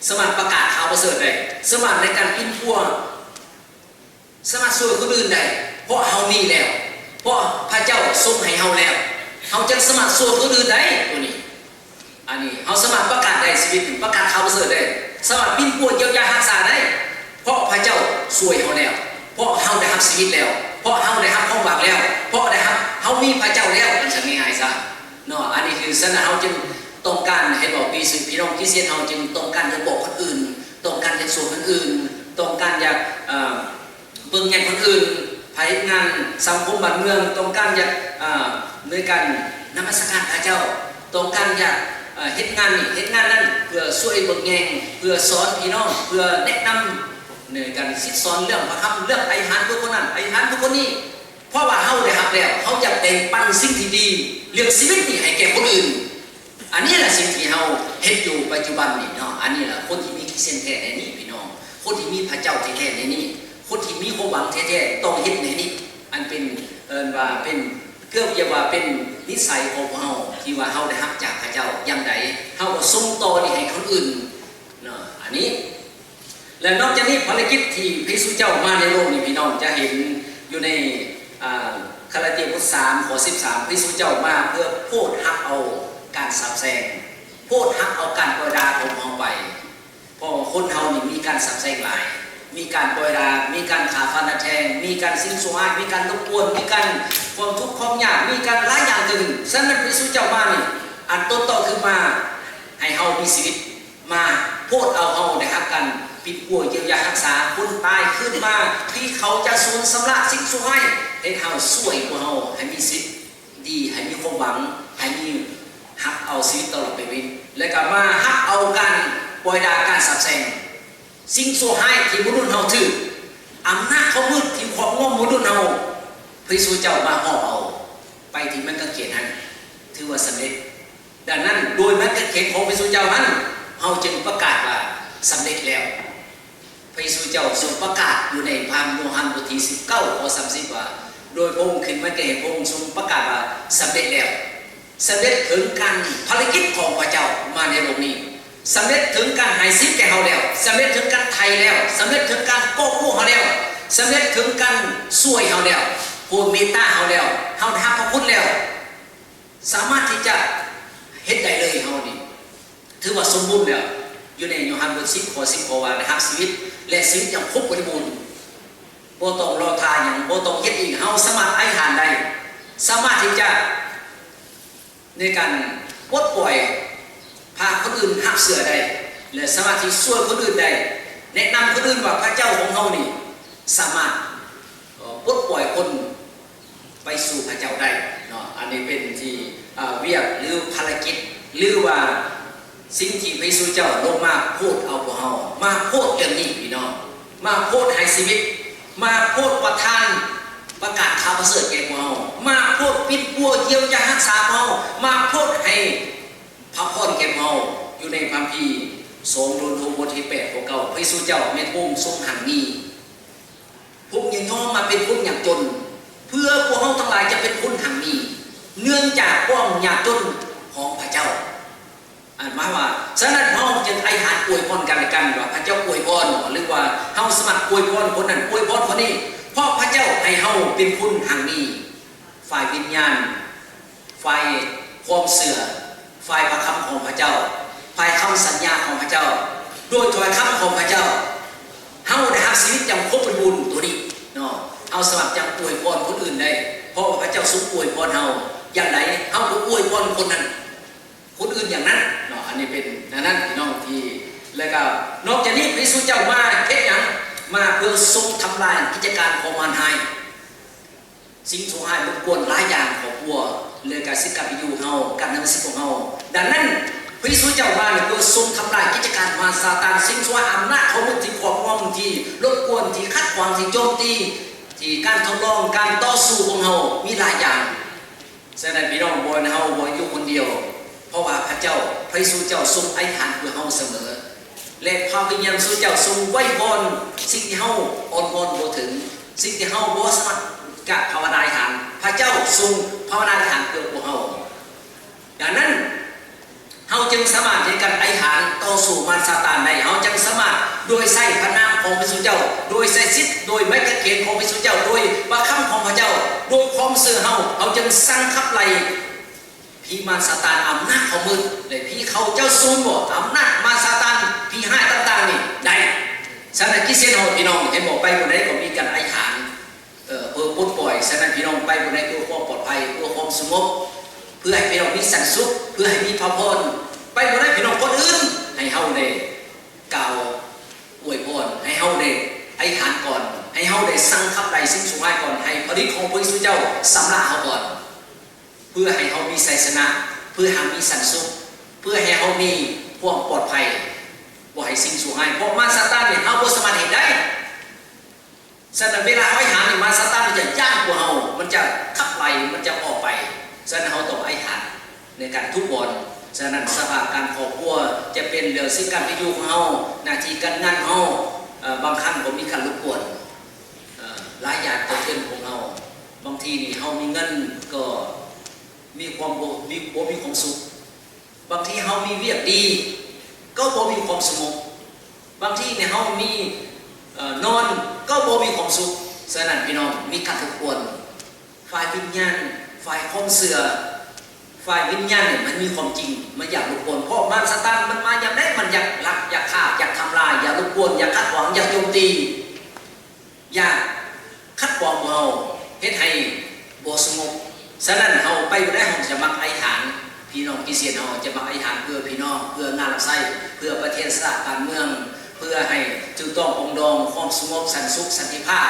ສາມາດປະກາດຂ່າວປະເສີດໄດ້, ສາມາດໃນການປິ່ນປົວ, ສາມາດຊ່ວຍຄົນອື່ນໄດ້, ເພາະເຮົາມີແລ້ວ, ເພາະພະເຈົ້າຊົງໃຫ້ເຮົາແລ້ວ, ເຮົາຈຶ່ງສາມາດຊ່ວຍຄົນອື່ນໄດ້. ຕົວນີ້ ອັນນີ້ເຮົາສາມາດປະກາດໄດ້ຊີວິດ, ປະກາດຂ່າວປະເສີດໄດ້, ສາມາດປິ່ນປົວຢຽວຢາຮັກສາໄດ້, ເພາະພະເຈົ້າຊ່ວຍເຮົາແລ້ວ, ເພາະເຮົາໄດ້ຮັບຊີວິດແລ້ວ, ເພາະເຮົາໄດ້ຮັບຄວາມຫວັງແລ້ວ, ເພາະໄດ້ຮັບ, ເຮົາມີພະເຈົ້າແລ້ວ. ອັນຊັ້ນງ່າຍໆຊະເນາະ. ອັນນີ້ຄື ສະນັ້ນເຮົາຈຶ່ງຕ້ອງການໃຫ້ບອກພີ່, ພີ່ນ້ອງຄຣິສຕຽນເຮົາຈຶ່ງຕ້ອງການຢາກບອກຄົນອື່ນ, ຕ້ອງການຢາກຊ່ວຍຄົນອື່ນ, ຕ້ອງການຢາກ, ເອີ, ເບິ່ງແຍງຄົນອື່ນ, ພາເຮັດງານສັງຄົມບ້ານເມືອງ, ຕ້ອງການຢາກ, ເອີ, ໃນການນະມັດສະການພະເຈົ້າ, ຕ້ອງການຢາກ, ເອີ, ເຮັດງານນີ້ເຮັດງານນັ້ນ ເພື່ອຊ່ວຍເບິ່ງແຍງ, ເພື່ອສອນພີ່ນ້ອງ, ເພື່ອແນະນຳໃນການສິດສອນເລື່ອງພະຄຳ, ເລື່ອງອະທິຖານເພື່ອຄົນນັ້ນ, ອະທິຖານເພື່ອຄົນນີ້. ເພາະວ່າເຮົາໄດ້ຮັບແລ້ວ, ເຮົາຢາກແບ່ງປັນສິ່ງທີ່ດີ, ເລື່ອງຊີວິດນີ້ໃຫ້ແກ່ຄົນອື່ນ. ອັນນີ້ລະສິ່ງທີ່ເຮົາເຮັດຢູ່ປັດຈຸບັນນີ້ເນາະ. ອັນນີ້ລະຄົນທີ່ມີຄຣິສຕຽນແທ້ໃນນີ້ພີ່ນ້ອງ, ຄົນທີ່ມີພະເຈົ້າແທ້ໆໃນນີ້, ຄົນທີ່ມີຄວາມຫວັງແທ້ໆຕ້ອງເຮັດໃນນີ້. ອັນເປັນ, ເອີ້ນວ່າເປັນ, ເກືອບຈະວ່າເປັນນິໄສຂອງພວກເຮົາ ທີ່ວ່າເຮົາໄດ້ຮັບຈາກພະເຈົ້າຢ່າງໃດ, ເຮົາກໍສົ່ງຕໍ່ນີ້ໃຫ້ຄົນອື່ນເນາະ. ອັນນີ້ ແລະ ນອກຈາກນີ້ ພາລະກິດທີ່ພະເຢຊູເຈົ້າມາໃນໂລກນີ້ ພີ່ນ້ອງຈະເຫັນຢູ່ໃນ, ອາ, ກາລາເຕຍບົດສາມ ຂໍ້ສິບສາມ, ພະເຢຊູເຈົ້າມາເພື່ອໂພດຮັບເອົາການສາບແຊ່ງ, ໂພດຮັບເອົາການປ່ອຍດ່າຂອງເຮົາໄປ. ເພາະວ່າຄົນເຮົານີ້ມີການສາບແຊ່ງຫຼາຍ, ມີການປ່ອຍດ່າ, ມີການຂ້າຟັນຮັດແທງ, ມີການສິ່ງຊົ່ວຮ້າຍ, ມີການລົບກວນ, ມີການຄວາມທຸກຄວາມຍາກ, ມີການຫຼາຍຢ່າງເກີດຂຶ້ນ. ສະນັ້ນ ພະເຢຊູເຈົ້າມານີ້ ອັນຕົ້ນຕໍຄືມາໃຫ້ເຮົາມີຊີວິດ, ມາໂພດເອົາເຮົາໄດ້ຮັບການປິ່ນປົວຢຽວຢາຮັກສາ, ຄົນຕາຍຄືນມາ, ຜີເຂົາຈະສູນຊຳລະສິ່ງຊົ່ວຮ້າຍ, ເຮັດເຮົາ, ຊ່ວຍພວກເຮົາໃຫ້ມີຊີວິດດີ, ໃຫ້ມີຄວາມຫວັງ, ໃຫ້ມີ, ຮັບເອົາຊີວິດຕະຫຼອດໄປເວນ, ແລະ ກໍມາຮັບເອົາການປ່ອຍດ່າ, ການສາບແຊ່ງ, ສິ່ງຊົ່ວຮ້າຍທີ່ມະນຸດເຮົາຖືກ, ອຳນາດຂອງມືດທີ່ຄອບງຳມະນຸດເຮົາ, ພະເຢຊູເຈົ້າມາຫອບເອົາໄປທີ່ໄມ້ກາງເຂນຫັ້ນ, ຖືວ່າສຳເລັດ. ດັ່ງນັ້ນ ໂດຍໄມ້ກາງເຂນຂອງພະເຢຊູເຈົ້ານັ້ນ, ເຮົາຈຶ່ງປະກາດວ່າສຳເລັດແລ້ວ. ພະເຢຊູເຈົ້າຊົງປະກາດຢູ່ໃນພະໂຍຮັນບົດທີສິບເກົ້າ ຂໍ້ສາມສິບວ່າ ໂດຍພະອົງຂຶ້ນມາແກ່ພະອົງຊົງປະກາດວ່າສຳເລັດແລ້ວ. ສຳເລັດເຖິງການ ພາລະກິດຂອງພະເຈົ້າມາໃນໂລກນີ້. ສຳເລັດເຖິງການໃຫ້ສິດແກ່ເຮົາແລ້ວ. ສຳເລັດເຖິງການໄຖ່ແລ້ວ. ສຳເລັດເຖິງການກອບກູ້ເຮົາແລ້ວ. ສຳເລັດເຖິງການຊ່ວຍເຮົາແລ້ວ. ໂປດເມດຕາເຮົາແລ້ວ. ເຮົາໄດ້ຮັບພະຄຸນແລ້ວ. ສາມາດທີ່ຈະເຮັດໄດ້ເລີຍ ເຮົານີ້ຖືວ່າສົມບູນແລ້ວ. ຢູ່ໃນໂຍຮັນບົດສິບ ຂໍ້ສິບ ເວົ້າວ່າ ໄດ້ຮັບຊີວິດ ແລະ ຊີວິດຢ່າງຄົບບໍລິບູນ. ບໍ່ຕ້ອງລໍຖ້າຫຍັງ, ບໍ່ຕ້ອງເຮັດອີກ. ເຮົາສາມາດອະທິຖານໄດ້, ສາມາດທີ່ຈະ ໃນການປົດປ່ອຍ ພາຄົນອື່ນຮັບເຊື່ອໄດ້ ແລະ ສາມາດທີ່ຊ່ວຍຄົນອື່ນໄດ້, ແນະນຳຄົນອື່ນວ່າພະເຈົ້າຂອງເຮົານີ້ສາມາດ ເອີ ປົດປ່ອຍຄົນໄປສູ່ພະເຈົ້າໄດ້ເນາະ. ອັນນີ້ເປັນທີ່ ເອີ ວຽກ ຫຼື ພາລະກິດ ຫຼືວ່າ ສິ່ງທີ່ພະເຢຊູເຈົ້າລົງມາໂພດເອົາພວກເຮົາ, ມາໂພດເລື່ອງນີ້ພີ່ນ້ອງ, ມາໂພດໃຫ້ຊີວິດ, ມາໂພດປະທານປະກາດຂ່າວປະເສີດແກ່ພວກເຮົາ, ມາໂພດປິດປົວຢຽວຢາຮັກສາພວກເຮົາ, ມາໂພດໃຫ້ພະພອນແກ່ພວກເຮົາ. ຢູ່ໃນຄຳພີສອງໂກຣິນໂທ ບົດທີແປດ ຂໍ້ເກົ້າ ພະເຢຊູເຈົ້າແມ່ນອົງຊົງຮັ່ງມີ. ພະອົງຍອມມາເປັນຄົນຍາກຈົນ ເພື່ອພວກເຮົາທັງຫຼາຍຈະເປັນຄົນຮັ່ງມີ ເນື່ອງຈາກຄວາມຍາກຈົນຂອງພະເຈົ້າ. ອັນໝາຍວ່າ ສະນັ້ນເຮົາຈຶ່ງອະທິຖານອວຍພອນກັນແລະກັນ ວ່າພະເຈົ້າອວຍພອນ ຫຼືວ່າເຮົາສາມາດອວຍພອນຄົນນັ້ນ ອວຍພອນຄົນນີ້ ເພາະພະເຈົ້າໃຫ້ເຮົາເປັນຄົນຮັ່ງມີ ຝ່າຍວິນຍານ ຝ່າຍຄວາມເຊື່ອ, ຝ່າຍພະຄຳຂອງພະເຈົ້າ, ຝ່າຍຄຳສັນຍາຂອງພະເຈົ້າ, ໂດຍຖ້ອຍຄຳຂອງພະເຈົ້າ ເຮົາໄດ້ຮັບຊີວິດຢ່າງຄົບບໍລິບູນໂຕນີ້ເນາະ. ເຮົາສາມາດຈະອວຍພອນຄົນອື່ນໄດ້ ເພາະວ່າພະເຈົ້າຊົງອວຍພອນເຮົາຢ່າງໃດ ເຮົາກໍອວຍພອນຄົນນັ້ນ ຄົນອື່ນຢ່າງນັ້ນເນາະ. ອັນນີ້ເປັນແນວນັ້ນພີ່ນ້ອງທີ່ ແລ້ວກໍນອກຈາກນີ້ ພະເຢຊູເຈົ້າມາເຮັດຫຍັງ? ມາເພື່ອຊົງທຳລາຍກິດຈະການຂອງມານຮ້າຍ. ສິ່ງຊົ່ວຮ້າຍລົບກວນຫຼາຍຢ່າງ ຄອບຄົວ ແລະກະສິດການເປັນຢູ່ເຮົາ, ການດຳເນີນຊີວິດຂອງເຮົາ. ດັ່ງນັ້ນ ພະເຢຊູເຈົ້າມານີ້ເພື່ອຊົງທຳລາຍກິດຈະການມານຊາຕານ, ສິ່ງຊົ່ວຮ້າຍ, ອຳນາດຂອງມັນທີ່ຄອບງຳ, ທີ່ລົບກວນ, ທີ່ຂັດຂວາງ, ທີ່ໂຈມຕີ, ທີ່ການທົດລອງ, ການຕໍ່ສູ້ຂອງເຮົາມີຫຼາຍຢ່າງ. ສະນັ້ນພີ່ນ້ອງ ບໍ່ແມ່ນເຮົາບໍ່ຢູ່ຄົນດຽວ, ເພາະວ່າພະເຈົ້າ, ພະເຢຊູເຈົ້າຊົງອະທິຖານເພື່ອເຮົາສະເໝີ. ແລະ ພະວິນຍານເຈົ້າຊົງໄວວອນສິ່ງທີ່ເຮົາອ້ອນວອນບໍ່ເຖິງ, ສິ່ງທີ່ເຮົາບໍ່ສາມາດກະພາວະນາອະທິຖານ, ພະເຈົ້າຊົງພາວະນາອະທິຖານເພື່ອພວກເຮົາ. ດັ່ງນັ້ນ ເຮົາຈຶ່ງສາມາດເຮັດການອະທິຖານຕໍ່ສູ້ມານຊາຕານໄດ້, ເຮົາຈຶ່ງສາມາດໂດຍໃຊ້ພະນາມຂອງພະເຢຊູເຈົ້າ, ໂດຍໃຊ້ສິດ, ໂດຍໄມ້ກາງເຂນຂອງພະເຢຊູເຈົ້າ, ໂດຍພະຄຳຂອງພະເຈົ້າ, ໂດຍຄວາມເຊື່ອເຮົາ, ເຮົາຈຶ່ງສັ່ງຂັບໄລ່ ຜີມານຊາຕານ, ອຳນາດຂອງມືດ ແລະ ຜີເຂົາເຈົ້າສູນບໍ່, ອຳນາດມານຊາຕານ, ຜີຮ້າຍຕ່າງໆນີ້ໄດ້. ສະນັ້ນ ຄຣິສຕຽນເຮົາ ພີ່ນ້ອງ ເຫັນບໍ່, ໄປບ່ອນໃດກໍມີການອະທິຖານ ເອີ ເພື່ອປົດປ່ອຍ. ສະນັ້ນ ພີ່ນ້ອງ ໄປບ່ອນໃດເພື່ອຄວາມປອດໄພ, ເພື່ອຄວາມສະຫງົບ, ເພື່ອໃຫ້ພີ່ນ້ອງມີສັນສຸກ, ເພື່ອໃຫ້ມີພະພອນ. ໄປບ່ອນໃດ ພີ່ນ້ອງ ກ່ອນອື່ນ ໃຫ້ເຮົາໄດ້ກ່າວອວຍພອນ, ໃຫ້ເຮົາໄດ້ອະທິຖານກ່ອນ, ໃຫ້ເຮົາໄດ້ສັ່ງຂັບໄລ່ສິ່ງຊົ່ວຮ້າຍກ່ອນ, ໃຫ້ພະລິດຂອງພະເຢຊູເຈົ້າຊຳລະເຮົາກ່ອນ. ເພື່ອໃຫ້ເຮົາມີໄຊຊະນະ, ເພື່ອໃຫ້ເຮົາມີສັນສຸກ, ເພື່ອໃຫ້ເຮົາມີຄວາມປອດໄພ, ບໍ່ໃຫ້ສິ່ງຊົ່ວຮ້າຍ, ເພາະມານຊາຕານນີ້ເຮົາບໍ່ສາມາດເຮັດໄດ້. ສະນັ້ນ ເວລາເຮົາອະທິຖານນີ້ ມານຊາຕານມັນຈະຢ້ານກວ່າເຮົາ, ມັນຈະຂັບໄລ່, ມັນຈະອອກໄປ. ສະນັ້ນ ເຮົາຕ້ອງອະທິຖານໃນການທຸກບ່ອນ. ສະນັ້ນ ສະພາບການຄອບຄົວ ຈະເປັນເລື່ອງຊີວິດການເປັນຢູ່ຂອງເຮົາ, ໜ້າທີ່ການງານຂອງເຮົາ, ເອີ ບາງຄັ້ງກໍມີການລົບກວນ. ເອີ ຫຼາຍຢ່າງເກີດຂຶ້ນຂອງເຮົາ. ບາງທີນີ້ເຮົາມີເງິນກໍມີຄວາມບໍ່ ມີ ບໍ່ມີຄວາມສຸກ. ບາງທີເຮົາມີວຽກດີກໍບໍ່ມີຄວາມສະຫງົບ. ບາງທີນີ້ເຮົາມີ ເອີ ນອນກໍບໍ່ມີຄວາມສຸກ. ສະນັ້ນ ພີ່ນ້ອງ ມີການລົບກວນ. ຝ່າຍວິນຍານ, ຝ່າຍຄວາມເຊື່ອ, ຝ່າຍວິນຍານນີ້ມັນມີຄວາມຈິງ, ມັນຢາກລົບກວນ. ເພາະມານຊາຕານມັນມາຍາມໃດ ມັນຢາກລັກ, ຢາກຂ້າ, ຢາກທຳລາຍ, ຢາກລົບກວນ, ຢາກຂັດຂວາງ, ຢາກໂຈມຕີ. ຢາກຂັດຂວາງພວກເຮົາ, ເຮັດໃຫ້ບໍ່ສະຫງົບ. ສະນັ້ນ ເຮົາໄປບໍ່ໄດ້ ເຮົາຈະມັກອະທິຖານ, ພີ່ນ້ອງຄຣິສຕຽນເຮົາຈະມັກອະທິຖານເພື່ອພີ່ນ້ອງ, ເພື່ອງານຮັບໃຊ້, ເພື່ອປະເທດຊາດບ້ານເມືອງ, ເພື່ອໃຫ້ຖືກຕ້ອງປອງດອງ, ຄວາມສະຫງົບ, ສັນສຸກ, ສັນຕິພາບ,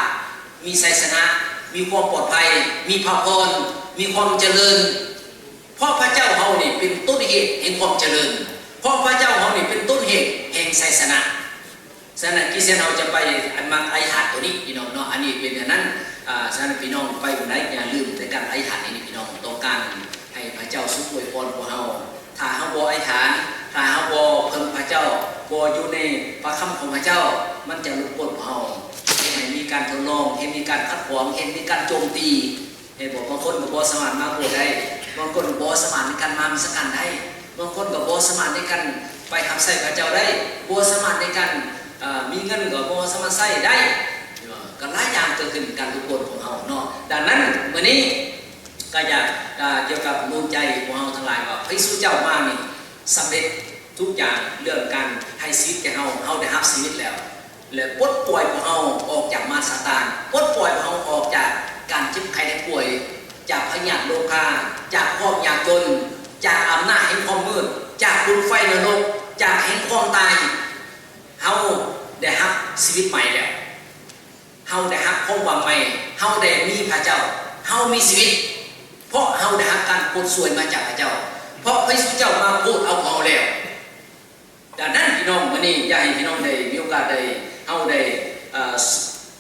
ມີໄຊຊະນະ, ມີຄວາມປອດໄພ, ມີພະພອນ, ມີຄວາມຈະເລີນ. ເພາະພະເຈົ້າເຮົານີ້ເປັນຕົ້ນເຫດແຫ່ງຄວາມຈະເລີນ. ເພາະພະເຈົ້າເຮົານີ້ເປັນຕົ້ນເຫດແຫ່ງໄຊຊະນະ. ສະນັ້ນ ຄຣິສຕຽນເຮົາຈະໄປອັນມັກອະທິຖານໂຕນີ້ ພີ່ນ້ອງເນາະ, ອັນນີ້ເປັນອັນນັ້ນ. ອາ ສະນັ້ນ ພີ່ນ້ອງໄປບ່ອນໃດ ຢ່າລືມໃນການອະທິຖານນີ້ ພີ່ນ້ອງ, ຕ້ອງການໃຫ້ພະເຈົ້າຊົງອວຍພອນພວກເຮົາ. ຖ້າເຮົາບໍ່ອະທິຖານ ຖ້າເຮົາບໍ່ເພິ່ງພະເຈົ້າ, ບໍ່ຢູ່ໃນພະຄຳຂອງພະເຈົ້າ, ມັນຈະລົບກວນພວກເຮົາ, ເຮັດໃຫ້ມີການທົດລອງ, ເຮັດມີການຂັດຂວາງ, ເຮັດມີການໂຈມຕີ. ເຫັນບໍ່? ບາງຄົນກໍບໍ່ສາມາດມາໂບດໄດ້, ບາງຄົນກໍບໍ່ສາມາດໃນການມານະມັດສະການໄດ້, ບາງຄົນກໍບໍ່ສາມາດໃນການໄປຮັບໃຊ້ພະເຈົ້າໄດ້, ບໍ່ສາມາດໃນການ, ເອີ, ມີເງິນກໍບໍ່ສາມາດໃຊ້ໄດ້, ກໍຫຼາຍຢ່າງເກີດຂຶ້ນ ການລົບກວນຂອງເຮົາເນາະ. ດັ່ງນັ້ນ ມື້ນີ້ ກໍຢາກ, ເອີ, ກ່ຽວກັບໜູນໃຈພວກເຮົາທັງຫຼາຍວ່າ ພະເຢຊູເຈົ້າມານີ້ສຳເລັດທຸກຢ່າງ ເລື່ອງການໃຫ້ຊີວິດແກ່ເຮົາ, ເຮົາໄດ້ຮັບຊີວິດແລ້ວ ແລະ ປົດປ່ອຍພວກເຮົາອອກຈາກມານຊາຕານ, ປົດປ່ອຍພວກເຮົາອອກຈາກການເຈັບໄຂ້ໄດ້ປ່ວຍ, ຈາກພະຍາດໂລຄາ, ຈາກຄວາມຍາກຈົນ, ຈາກອຳນາດແຫ່ງຄວາມມືດ, ຈາກຝຸ່ນໄຟນະລົກ, ຈາກແຫ່ງຄວາມຕາຍ. ເຮົາໄດ້ຮັບຊີວິດໃໝ່ແລ້ວ. ເຮົາໄດ້ຮັບຄວາມຫວັງໃໝ່, ເຮົາໄດ້ມີພະເຈົ້າ, ເຮົາມີຊີວິດ ເພາະເຮົາໄດ້ຮັບການໂປດຊ່ວຍມາຈາກພະເຈົ້າ, ເພາະພະເຢຊູເຈົ້າມາໂປດເອົາພວກເຮົາແລ້ວ. ດັ່ງນັ້ນ ພີ່ນ້ອງ, ມື້ນີ້ຢາກໃຫ້ພີ່ນ້ອງໄດ້ມີໂອກາດໄດ້, ເຮົາໄດ້, ເອີ,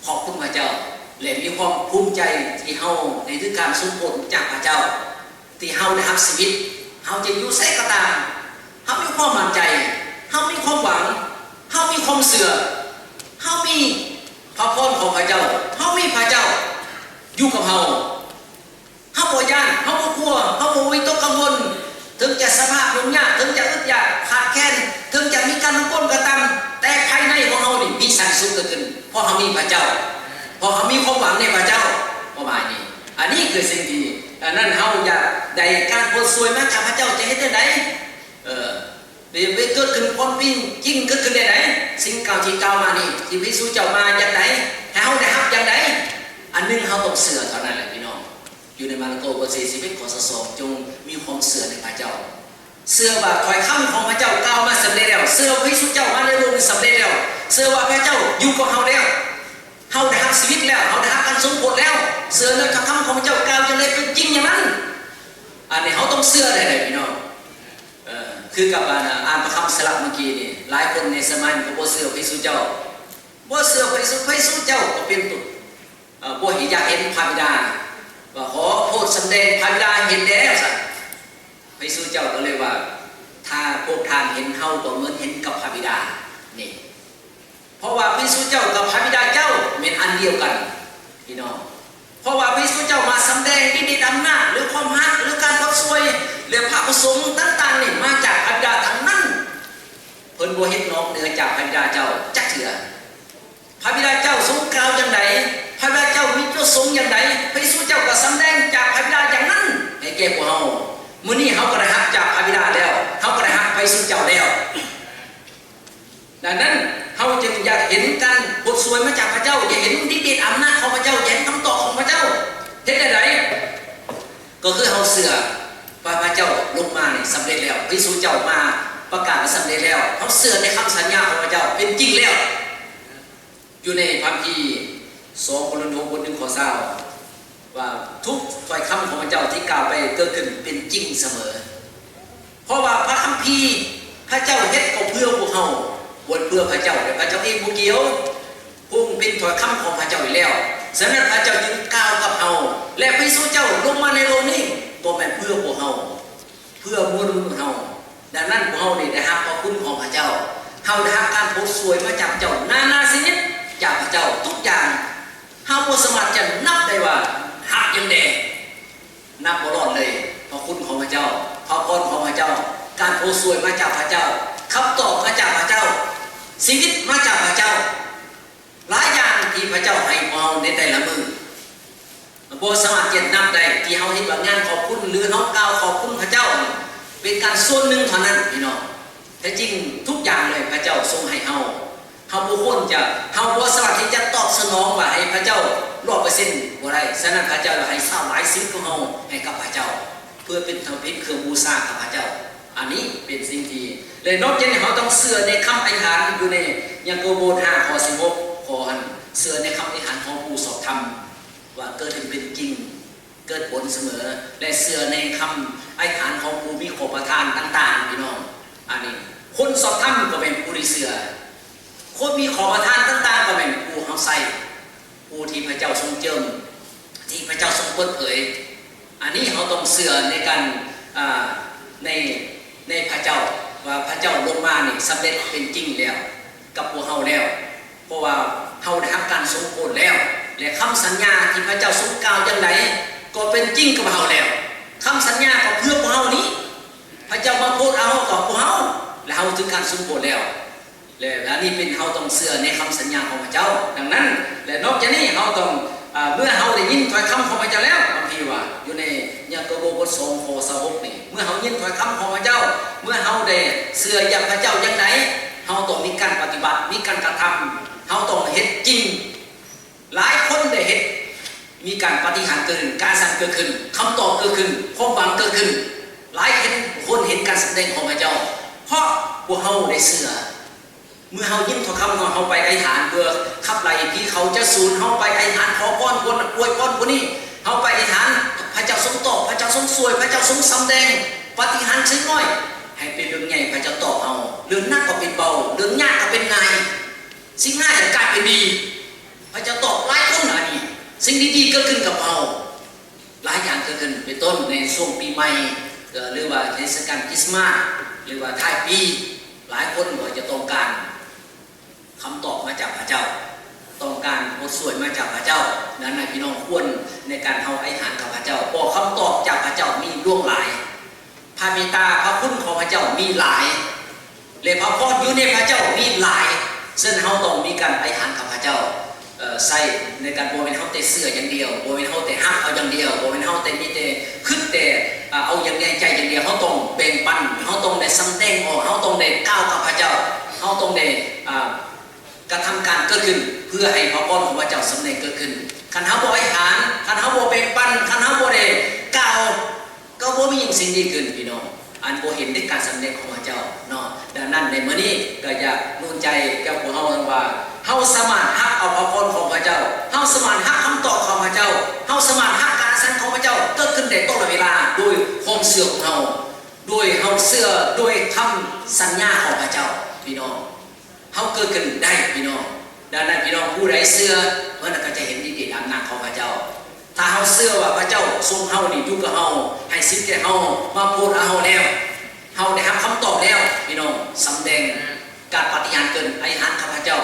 ຂອບຄຸນພະເຈົ້າ ແລະ ມີຄວາມພູມໃຈທີ່ເຮົາໄດ້ຖືກການຊົງໂປດຈາກພະເຈົ້າ. ທີ່ເຮົາໄດ້ຮັບຊີວິດ, ເຮົາຈະຢູ່ໃສກໍຕາມ, ເຮົາມີຄວາມໝັ້ນໃຈ, ເຮົາມີຄວາມຫວັງ, ເຮົາມີຄວາມເຊື່ອ, ເຮົາມີພະພອນຂອງພະເຈົ້າ, ເຮົາມີພະເຈົ້າຢູ່ກັບເຮົາ. ເຮົາບໍ່ຢ້ານ, ເຮົາບໍ່ກົວ, ເຮົາບໍ່ວິຕົກກັງວົນ. ເຖິງຈະສະພາບຫຍຸ້ງຍາກ, ເຖິງຈະອຶດຢາກຂາດແຄນ, ເຖິງຈະມີການລົບກວນກໍຕາມ, ແຕ່ພາຍໃນຂອງເຮົານີ້ມີສັນຕິສຸກເກີດຂຶ້ນ, ເພາະເຮົາມີພະເຈົ້າ, ເພາະເຮົາມີຄວາມຫວັງໃນພະເຈົ້າ. ຄວາມໝາຍນີ້, ອັນນີ້ຄືສິ່ງທີ່ ອັນນັ້ນເຮົາຢາກໄດ້ການໂປດຊ່ວຍມາຈາກພະເຈົ້າ ຈະເຮັດແນວໃດ? ເອີ ໄດ້ເກີດຂຶ້ນຄວາມເປັນຈິງເກີດຂຶ້ນແນວໃດ? ສິ່ງກ່າວທີ່ກ່າວມານີ້ ທີ່ພະເຢຊູເຈົ້າມາຢ່າງໃດ? ໃຫ້ເຮົາໄດ້ຮັບຢ່າງໃດ? ອັນໜຶ່ງເຮົາຕ້ອງເຊື່ອເທົ່ານັ້ນແຫຼະ ພີ່ນ້ອງ. ຢູ່ໃນມາລະໂກ ບົດທີສິບເອັດ ຂໍ້ຊາວສອງ ຈົ່ງມີຄວາມເຊື່ອໃນພະເຈົ້າ. ເຊື່ອວ່າຖ້ອຍຄຳຂອງພະເຈົ້າກ່າວມາສຳເລັດແລ້ວ. ເຊື່ອວ່າພະເຢຊູເຈົ້າມາໃນໂລກນີ້ສຳເລັດແລ້ວ. ເຊື່ອວ່າພະເຈົ້າຢູ່ກັບເຮົາແລ້ວ. ເຮົາໄດ້ຮັບຊີວິດແລ້ວ, ເຮົາໄດ້ຮັບການຊົງໂປດແລ້ວ, ເຊື່ອໃນພະຄຳຂອງພະເຈົ້າກ່າວຈັ່ງໄດ້ເປັນຈິງຢ່າງນັ້ນ. ອັນນີ້ເຮົາຕ້ອງເຊື່ອໄດ້ເດ້ ພີ່ນ້ອງ. ເອີ ຄືກັບ ອ່ານ ອ່ານພະຄຳສະຫຼັບເມື່ອກີ້ນີ້, ຫຼາຍຄົນໃນສະໄໝນີ້ກໍບໍ່ເຊື່ອພະເຢຊູເຈົ້າ, ບໍ່ເຊື່ອພະເຢຊູ, ພະເຢຊູເຈົ້າກໍເປັນຕົວ, ເອີ ບໍ່ເຫັນ, ຢາກເຫັນພະບິດາ, ວ່າຂໍໂປດສຳແດງພະບິດາໃຫ້ເຫັນແດ່ ວ່າຊັ້ນ. ພະເຢຊູເຈົ້າກໍເລີຍວ່າ ຖ້າພວກທ່ານເຫັນເຮົາກໍເໝືອນເຫັນກັບພະບິດາ. ນີ້ ເພາະວ່າພະເຢຊູເຈົ້າກັບພະບິດາເຈົ້າແມ່ນອັນດຽວກັນ ພີ່ນ້ອງ. ເພາະວ່າພະເຢຊູເຈົ້າມາສຳແດງອິດທິອຳນາດ ຫຼື ຄວາມຮັກ ຫຼື ການປະຊ່ວຍ ແລະ ພະປະສົງຕ່າງໆນີ້ມາຈາກພະບິດາທັງນັ້ນ. ເພິ່ນບໍ່ເຮັດນອກເໜືອຈາກພະບິດາເຈົ້າຈັກເທື່ອ. ພະບິດາເຈົ້າຊົງກ່າວຢ່າງໃດ, ພະບິດາເຈົ້າມີປະສົງຢ່າງໃດ, ພະເຢຊູເຈົ້າກໍສຳແດງຈາກພະບິດາຢ່າງນັ້ນໃຫ້ແກ່ພວກເຮົາ. ມື້ນີ້ເຮົາກໍໄດ້ຮັບຈາກພະບິດາແລ້ວ, ເຮົາກໍໄດ້ຮັບພະເຢຊູເຈົ້າແລ້ວ. ດັ່ງນັ້ນ ເຮົາຈຶ່ງຢາກເຫັນການໂປດຊ່ວຍມາຈາກພະເຈົ້າ, ຢາກເຫັນລິດເດດອຳນາດຂອງພະເຈົ້າ, ຢາກເຫັນຄຳຕອບຂອງພະເຈົ້າ. ເຮັດແນວໃດ? ກໍຄືເຮົາເຊື່ອວ່າພະເຈົ້າລົງມານີ້ສຳເລັດແລ້ວ, ພະເຢຊູເຈົ້າມາປະກາດວ່າສຳເລັດແລ້ວ. ເຮົາເຊື່ອໃນຄຳສັນຍາຂອງພະເຈົ້າເປັນຈິງແລ້ວ. ຢູ່ໃນພະຄຳພີ ສອງໂກລິນໂທ ບົດໜຶ່ງ ຂໍ້ຊາວ ວ່າທຸກຖ້ອຍຄຳຂອງພະເຈົ້າທີ່ກ່າວໄປເກີດຂຶ້ນເປັນຈິງສະເໝີ. ເພາະວ່າພະຄຳພີພະເຈົ້າເຮັດກໍເພື່ອພວກເຮົາ, ບໍ່ເພື່ອພະເຈົ້າ, ແຕ່ພະເຈົ້າເອງບໍ່ກ່ຽວ. ພະອົງເປັນຖ້ອຍຄຳຂອງພະເຈົ້າຢູ່ແລ້ວ. ສະນັ້ນພະເຈົ້າຈຶ່ງກ່າວກັບເຮົາ, ແລະ ພະເຢຊູເຈົ້າລົງມາໃນໂລກນີ້ກໍແມ່ນເພື່ອພວກເຮົາ. ເພື່ອມວນມະນຸດເຮົາ. ດັ່ງນັ້ນ ພວກເຮົານີ້ໄດ້ຮັບພະຄຸນຂອງພະເຈົ້າ. ເຮົາໄດ້ຮັບການໂປດຊ່ວຍມາຈາກພະເຈົ້ານານາຊະນິດຈາກພະເຈົ້າທຸກຢ່າງ. ເຮົາບໍ່ສາມາດຈະນັບໄດ້ວ່າຮັບຫຍັງແດ່. ນັບບໍ່ລອດເລີຍ. ພະຄຸນຂອງພະເຈົ້າ, ພະພອນຂອງພະເຈົ້າ, ການໂປດຊ່ວຍມາຈາກພະເຈົ້າ, ຄຳຕອບມາຈາກພະເຈົ້າ, ຊີວິດມາຈາກພະເຈົ້າ. ຫຼາຍຢ່າງທີ່ພະເຈົ້າໃຫ້ພວກເຮົາໃນແຕ່ລະມື້ ບໍ່ສາມາດຈະນັບໄດ້ ທີ່ເຮົາເຮັດວ່າງານຂອບຄຸນ ຫຼື ເຮົາກ່າວຂອບຄຸນພະເຈົ້າ ເປັນການສ່ວນໜຶ່ງເທົ່ານັ້ນ ພີ່ນ້ອງ. ແທ້ຈິງທຸກຢ່າງເລີຍພະເຈົ້າຊົງໃຫ້ເຮົາ. ເຮົາບໍ່ຄວນຈະ, ເຮົາບໍ່ສາມາດທີ່ຈະຕອບສະໜອງວ່າໃຫ້ພະເຈົ້າຮ້ອຍເປີເຊັນບໍ່ໄດ້. ສະນັ້ນພະເຈົ້າໃຫ້ສະຫຼາຍຊີວິດຂອງເຮົາໃຫ້ກັບພະເຈົ້າ ເພື່ອເປັນ, ເປັນເຄື່ອງບູຊາກັບພະເຈົ້າ. ອັນນີ້ເປັນສິ່ງທີ່ ແລະ ນອກຈາກນີ້ເຮົາຕ້ອງເຊື່ອໃນຄຳອະທິຖານຢູ່ໃນຢາໂກໂບ ຫ້າ ຂໍ້ສິບຫົກ ຂໍໃຫ້ເຊື່ອໃນຄຳອະທິຖານຂອງຜູ້ສອບທຳວ່າເກີດຂຶ້ນເປັນຈິງ, ເກີດຜົນສະເໝີ ແລະ ເຊື່ອໃນຄຳອະທິຖານຂອງຜູ້ມີຂໍປະທານຕ່າງໆ ພີ່ນ້ອງ. ອັນນີ້ຄົນສອບທຳກໍແມ່ນຜູ້ທີ່ເຊື່ອ, ຄົນມີຂໍປະທານຕ່າງໆກໍແມ່ນຜູ້ຮັບໃຊ້. ຜູ້ທີ່ພະເຈົ້າຊົງເຈີມ, ທີ່ພະເຈົ້າຊົງເປີດເຜີຍ. ອັນນີ້ເຮົາຕ້ອງເຊື່ອໃນການ, ອາ, ໃນ, ໃນພະເຈົ້າ. ວ່າພະເຈົ້າລົງມານີ້ສຳເລັດເປັນຈິງແລ້ວກັບພວກເຮົາແລ້ວ, ເພາະວ່າເຮົາໄດ້ຮັບການຊົງໂປດແລ້ວ ແລະ ຄຳສັນຍາທີ່ພະເຈົ້າຊົງກ່າວຢ່າງໃດກໍເປັນຈິງກັບເຮົາແລ້ວ. ຄຳສັນຍາກໍເພື່ອພວກເຮົານີ້, ພະເຈົ້າມາໂປດເອົາກັບພວກເຮົາ ແລະ ເຮົາຖືກການຊົງໂປດແລ້ວ. ແລະ ອັນນີ້ເປັນ ເຮົາຕ້ອງເຊື່ອໃນຄຳສັນຍາຂອງພະເຈົ້າ. ດັ່ງນັ້ນ ແລະ ນອກຈາກນີ້ເຮົາຕ້ອງ ອາ ເມື່ອເຮົາໄດ້ຍິນຖ້ອຍຄຳຂອງພະເຈົ້າແລ້ວ, ບາງທີວ່າຢູ່ໃນຍາໂກໂບບົດສອງຂໍ້ຊາວຫົກນີ້, ເມື່ອເຮົາຍິນຖ້ອຍຄຳຂອງພະເຈົ້າ, ເມື່ອເຮົາໄດ້ເຊື່ອຢ່າງພະເຈົ້າຢ່າງໃດ, ເຮົາຕ້ອງມີການປະຕິບັດ, ມີການກະທຳ, ເຮົາຕ້ອງເຮັດຈິງ. ຫຼາຍຄົນໄດ້ເຮັດ, ມີການປາຕິຫານເກີດຂຶ້ນ, ການສັ່ນເກີດຂຶ້ນ, ຄຳຕອບເກີດຂຶ້ນ, ຄວາມຫວັງເກີດຂຶ້ນ. ຫຼາຍຄົນເຫັນການສຳແດງຂອງພະເຈົ້າ ເພາະພວກເຮົາໄດ້ເຊື່ອ. ເມື່ອເຮົາຍິນຖ້ອຍຄຳຂອງເຮົາໄປອະທິຖານເພື່ອຂັບໄລ່ຜີເຂົາຈະສູນ, ເຮົາໄປອະທິຖານຂໍພອນຄົນ, ອວຍພອນຄົນນີ້, ເຮົາໄປອະທິຖານ ພະເຈົ້າຊົງຕອບ, ພະເຈົ້າຊົງຊ່ວຍ, ພະເຈົ້າຊົງສຳແດງປາຕິຫານເລັກນ້ອຍໃຫ້ເປັນເລື່ອງໃຫຍ່, ພະເຈົ້າຕອບເຮົາ. ເລື່ອງໜັກກໍເປັນເບົາ, ເລື່ອງຍາກກໍເປັນງ່າຍ, ສິ່ງຮ້າຍກໍກາຍເປັນດີ. ພະເຈົ້າຕອບຫຼາຍຄົນຫຼາຍນີ້, ສິ່ງດີໆເກີດຂຶ້ນກັບເຮົາ. ຫຼາຍຢ່າງເກີດຂຶ້ນ ເປັນຕົ້ນໃນຊ່ວງປີໃໝ່ ເອີ ຫຼືວ່າເທດສະການຄຣິສມາດ ຫຼືວ່າທ້າຍປີ, ຫຼາຍຄົນກໍຈະຕ້ອງການຄຳຕອບມາຈາກພະເຈົ້າ, ຕ້ອງການບົດຊ່ວຍມາຈາກພະເຈົ້າ. ດັ່ງນັ້ນ ພີ່ນ້ອງຄວນໃນການເຮົາອະທິຖານກັບພະເຈົ້າ, ເພາະຄຳຕອບຈາກພະເຈົ້າມີຫຼວງຫຼາຍ, ພະເມດຕາພະຄຸນຂອງພະເຈົ້າມີຫຼາຍ. ແລະ ພະພອນຢູ່ໃນພະເຈົ້າມີຫຼາຍ, ເຊິ່ງເຮົາຕ້ອງມີການອະທິຖານກັບພະເຈົ້າ, ເອີ ໃຊ້ໃນການ ບໍ່ແມ່ນເຮົາແຕ່ເຊື່ອຢ່າງດຽວ, ບໍ່ແມ່ນເຮົາແຕ່ຮັບເອົາຢ່າງດຽວ, ບໍ່ແມ່ນເຮົາແຕ່ມີແຕ່ຄຶດແຕ່ ອາ ເອົາຢ່າງໃນໃຈຢ່າງດຽວ, ເຮົາຕ້ອງແບ່ງປັນ, ເຮົາຕ້ອງໄດ້ສຳແດງອອກ, ເຮົາຕ້ອງໄດ້ກ່າວກັບພະເຈົ້າ, ເຮົາຕ້ອງໄດ້ ອາ ກະທຳການເກີດຂຶ້ນ ເພື່ອໃຫ້ພະພອນຂອງພະເຈົ້າສຳແດງເກີດຂຶ້ນ. ຄັນເຮົາບໍ່ອະທິຖານ, ຄັນເຮົາບໍ່ແບ່ງປັນ, ຄັນເຮົາບໍ່ໄດ້ກ່າວ, ກໍບໍ່ມີຫຍັງສິ່ງດີເກີດຂຶ້ນ ພີ່ນ້ອງ, ອັນບໍ່ເຫັນໃນການສຳແດງຂອງພະເຈົ້າເນາະ. ດັ່ງນັ້ນ ໃນມື້ນີ້ກໍຢາກໜູນໃຈກັບພວກເຮົາວ່າ ເຮົາສາມາດຮັບເອົາພະພອນຂອງພະເຈົ້າ, ເຮົາສາມາດຮັບຄຳຕອບຂອງພະເຈົ້າ, ເຮົາສາມາດຮັບການສັ່ງຂອງພະເຈົ້າເກີດຂຶ້ນໄດ້ຕະຫຼອດເວລາ ໂດຍຄວາມເຊື່ອຂອງເຮົາ, ໂດຍເຮົາເຊື່ອ ໂດຍຄຳສັນຍາຂອງພະເຈົ້າ ພີ່ນ້ອງ. ເຮົາເກີດຂຶ້ນໄດ້ ພີ່ນ້ອງ. ດັ່ງນັ້ນ ພີ່ນ້ອງຜູ້ໃດເຊື່ອ ເພິ່ນກໍຈະເຫັນລິດເດດອຳນາດຂອງພະເຈົ້າ. ຖ້າເຮົາເຊື່ອວ່າພະເຈົ້າຊົງເຮົານີ້ ຢູ່ກັບເຮົາ, ໃຫ້ສິດແກ່ເຮົາ, ມາໂປດເອົາເຮົາແລ້ວ, ເຮົາໄດ້ຮັບຄຳຕອບແລ້ວ ພີ່ນ້ອງ, ສຳແດງການປາຕິຫານເກີນອະທິຖານກັບພະເຈົ້າ,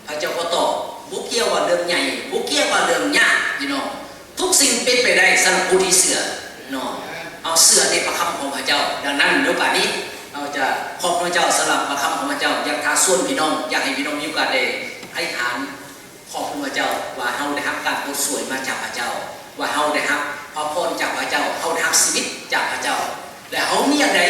ພະເຈົ້າກໍຕອບ. ບໍ່ກ່ຽວວ່າເລື່ອງໃຫຍ່, ບໍ່ກ່ຽວວ່າເລື່ອງຍາກ ພີ່ນ້ອງ. ທຸກສິ່ງເປັນໄປໄດ້ສຳລັບຜູ້ທີ່ເຊື່ອເນາະ. ເຮົາເຊື່ອໃນພະຄຳຂອງພະເຈົ້າ. ດັ່ງນັ້ນ ໃນໂອກາດນີ້ ເຮົາຈະຂອບພະເຈົ້າສຳລັບພະຄຳຂອງພະເຈົ້າ. ຢາກທ້າຊວນພີ່ນ້ອງ, ຢາກໃຫ້ພີ່ນ້ອງມີໂອກາດໄດ້ອະທິຖານຂອບຄຸນພະເຈົ້າ ວ່າເຮົາໄດ້ຮັບການໂປດຊ່ວຍມາຈາກພະເຈົ້າ, ວ່າເຮົາໄດ້ຮັບພະພອນຈາກພະເຈົ້າ, ເຮົາໄດ້ຮັບຊີວິດຈາກພະເຈົ້າ. ແລະ ເຮົາມີອັນໃດ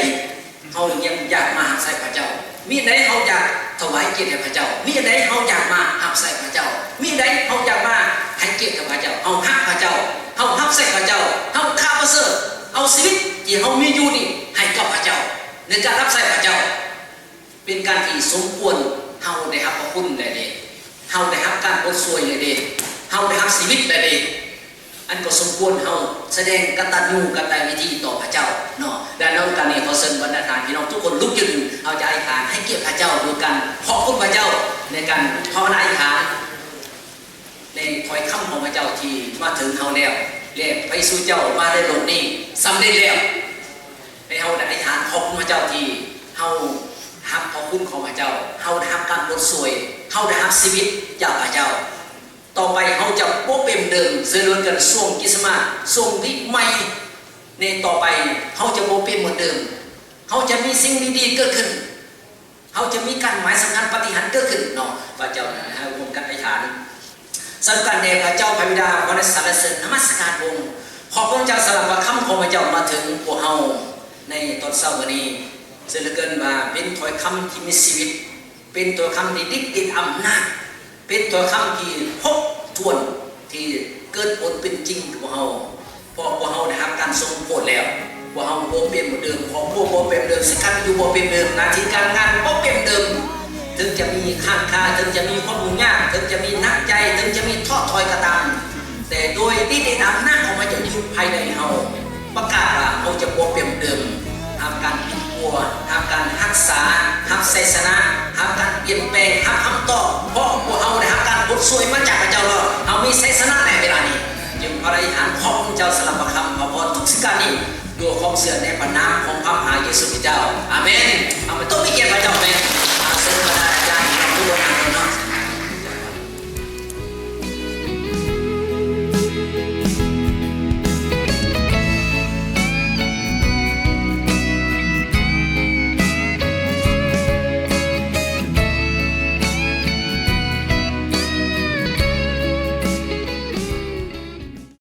ເຮົາຍັງຢາກມາຮັບໃຊ້ພະເຈົ້າ. ມີອັນໃດເຮົາຢາກຖວາຍກຽດໃຫ້ພະເຈົ້າ. ມີອັນໃດເຮົາຢາກມາຮັບໃຊ້ພະເຈົ້າ. ມີອັນໃດເຮົາຢາກມາໃຫ້ກຽດກັບພະເຈົ້າ. ເຮົາຮັກພະເຈົ້າ. ເຮົາຮັບໃຊ້ພະເຈົ້າ. ເຮົາຂ້າປະເສີດ. ເອົາຊີວິດທີ່ເຮົາມີຢູ່ນີ້ໃຫ້ກັບພະເຈົ້າ ໃນການຮັບໃຊ້ພະເຈົ້າ. ເປັນການທີ່ສົມຄວນເຮົາໄດ້ຮັບພະຄຸນແລ້ວເດ້. ເຮົາໄດ້ຮັບການໂປດຊ່ວຍແລ້ວເດ້. ເຮົາໄດ້ຮັບຊີວິດແລ້ວເດ້. ອັນກໍສົມຄວນເຮົາສະແດງກະຕັນຍູກະຕະເວທີຕໍ່ພະເຈົ້າເນາະ. ແລະ ໃນໂອກາດນີ້ ຂໍເຊີນບັນດາທ່ານພີ່ນ້ອງທຸກຄົນລຸກຢືນ, ເຮົາຈະອະທິຖານໃຫ້ກຽດພະເຈົ້າດ້ວຍການຂອບຄຸນພະເຈົ້າ ໃນການພາວະນາອະທິຖານໃນຖ້ອຍຄຳຂອງພະເຈົ້າທີ່ມາເຖິງເຮົາແລ້ວ ແລະ ພະເຢຊູເຈົ້າມາໃນໂລກນີ້ສຳເລັດແລ້ວ. ໃຫ້ເຮົາໄດ້ອະທິຖານຂອບຄຸນພະເຈົ້າທີ່ເຮົາຮັບພະຄຸນຂອງພະເຈົ້າ, ເຮົາໄດ້ຮັບການໂປດຊ່ວຍ, ເຮົາໄດ້ຮັບຊີວິດຈາກພະເຈົ້າ. ຕໍ່ໄປເຮົາຈະບໍ່ເປັນເດີມ, ເຊີນເດີນກັນຊ່ວງຄຣິສມາດ, ຊ່ວງປີໃໝ່ນີ້ຕໍ່ໄປ ເຮົາຈະບໍ່ເປັນເໝືອນເດີມ. ເຮົາຈະມີສິ່ງດີໆເກີດຂຶ້ນ. ເຮົາຈະມີການໝາຍສຳຄັນປາຕິຫານເກີດຂຶ້ນເນາະ. ພະເຈົ້າໃຫ້ຮ່ວມກັນອະທິຖານ. ສາທຸການແດ່ພະເຈົ້າພະບິດາ, ຂໍໄດ້ສັນລະເສີນນະມັດສະການພະອົງ. ຂອບພະເຈົ້າສຳລັບພະຄຳຂອງພະເຈົ້າມາເຖິງພວກເຮົາໃນຕອນເຊົ້າມື້ນີ້. ເຊື່ອເຫຼືອເກີນວ່າເປັນຖ້ອຍຄຳທີ່ມີຊີວິດ, ເປັນຖ້ອຍຄຳທີ່ລິດເດດອຳນາດ, ເປັນຖ້ອຍຄຳທີ່ຄົບຖ້ວນ ທີ່ເກີດຜົນເປັນຈິງກັບພວກເຮົາ. ເພາະພວກເຮົາໄດ້ຮັບການຊົງໂປດແລ້ວ. ພວກເຮົາບໍ່ເປັນເໝືອນເດີມ, ຄອບຄົວບໍ່ເປັນເໝືອນເດີມ, ສະຖານທີ່ຢູ່ບໍ່ເປັນເໝືອນເດີມ, ໜ້າທີ່ການງານບໍ່ເປັນເໝືອນເດີມ. ເຖິງຈະມີຄ້າງຄາ, ເຖິງຈະມີຄວາມຫຍຸ້ງຍາກ, ເຖິງຈະມີໜັກໃຈ, ເຖິງຈະມີທໍ້ຖອຍກໍຕາມ, ແຕ່ໂດຍລິດເດດອຳນາດຂອງພະເຈົ້າຢູ່ພາຍໃນເຮົາ, ປະກາດວ່າເຮົາຈະບໍ່ເປັນເໝືອນເດີມ. ຮັບການປິ່ນປົວ, ຮັບການຮັກສາ, ຮັບໄຊຊະນະ, ຮັບການປ່ຽນແປງ, ຮັບຄຳຕອບ, ເພາະພວກເຮົາໄດ້ຮັບການໂປດຊ່ວຍມາຈາກພະເຈົ້າແລ້ວ. ເຮົາມີໄຊຊະນະໃນເວລານີ້. ຈຶ່ງຂໍອະທິຖານຂອບພະເຈົ້າສຳລັບພະຄຳພະພອນທຸກສິ່ງການນີ້ ດ້ວຍຄວາມເຊື່ອໃນພະນາມຂອງພະມະຫາເຢຊູຄຣິສຕເຈົ້າ. ອາເມນ.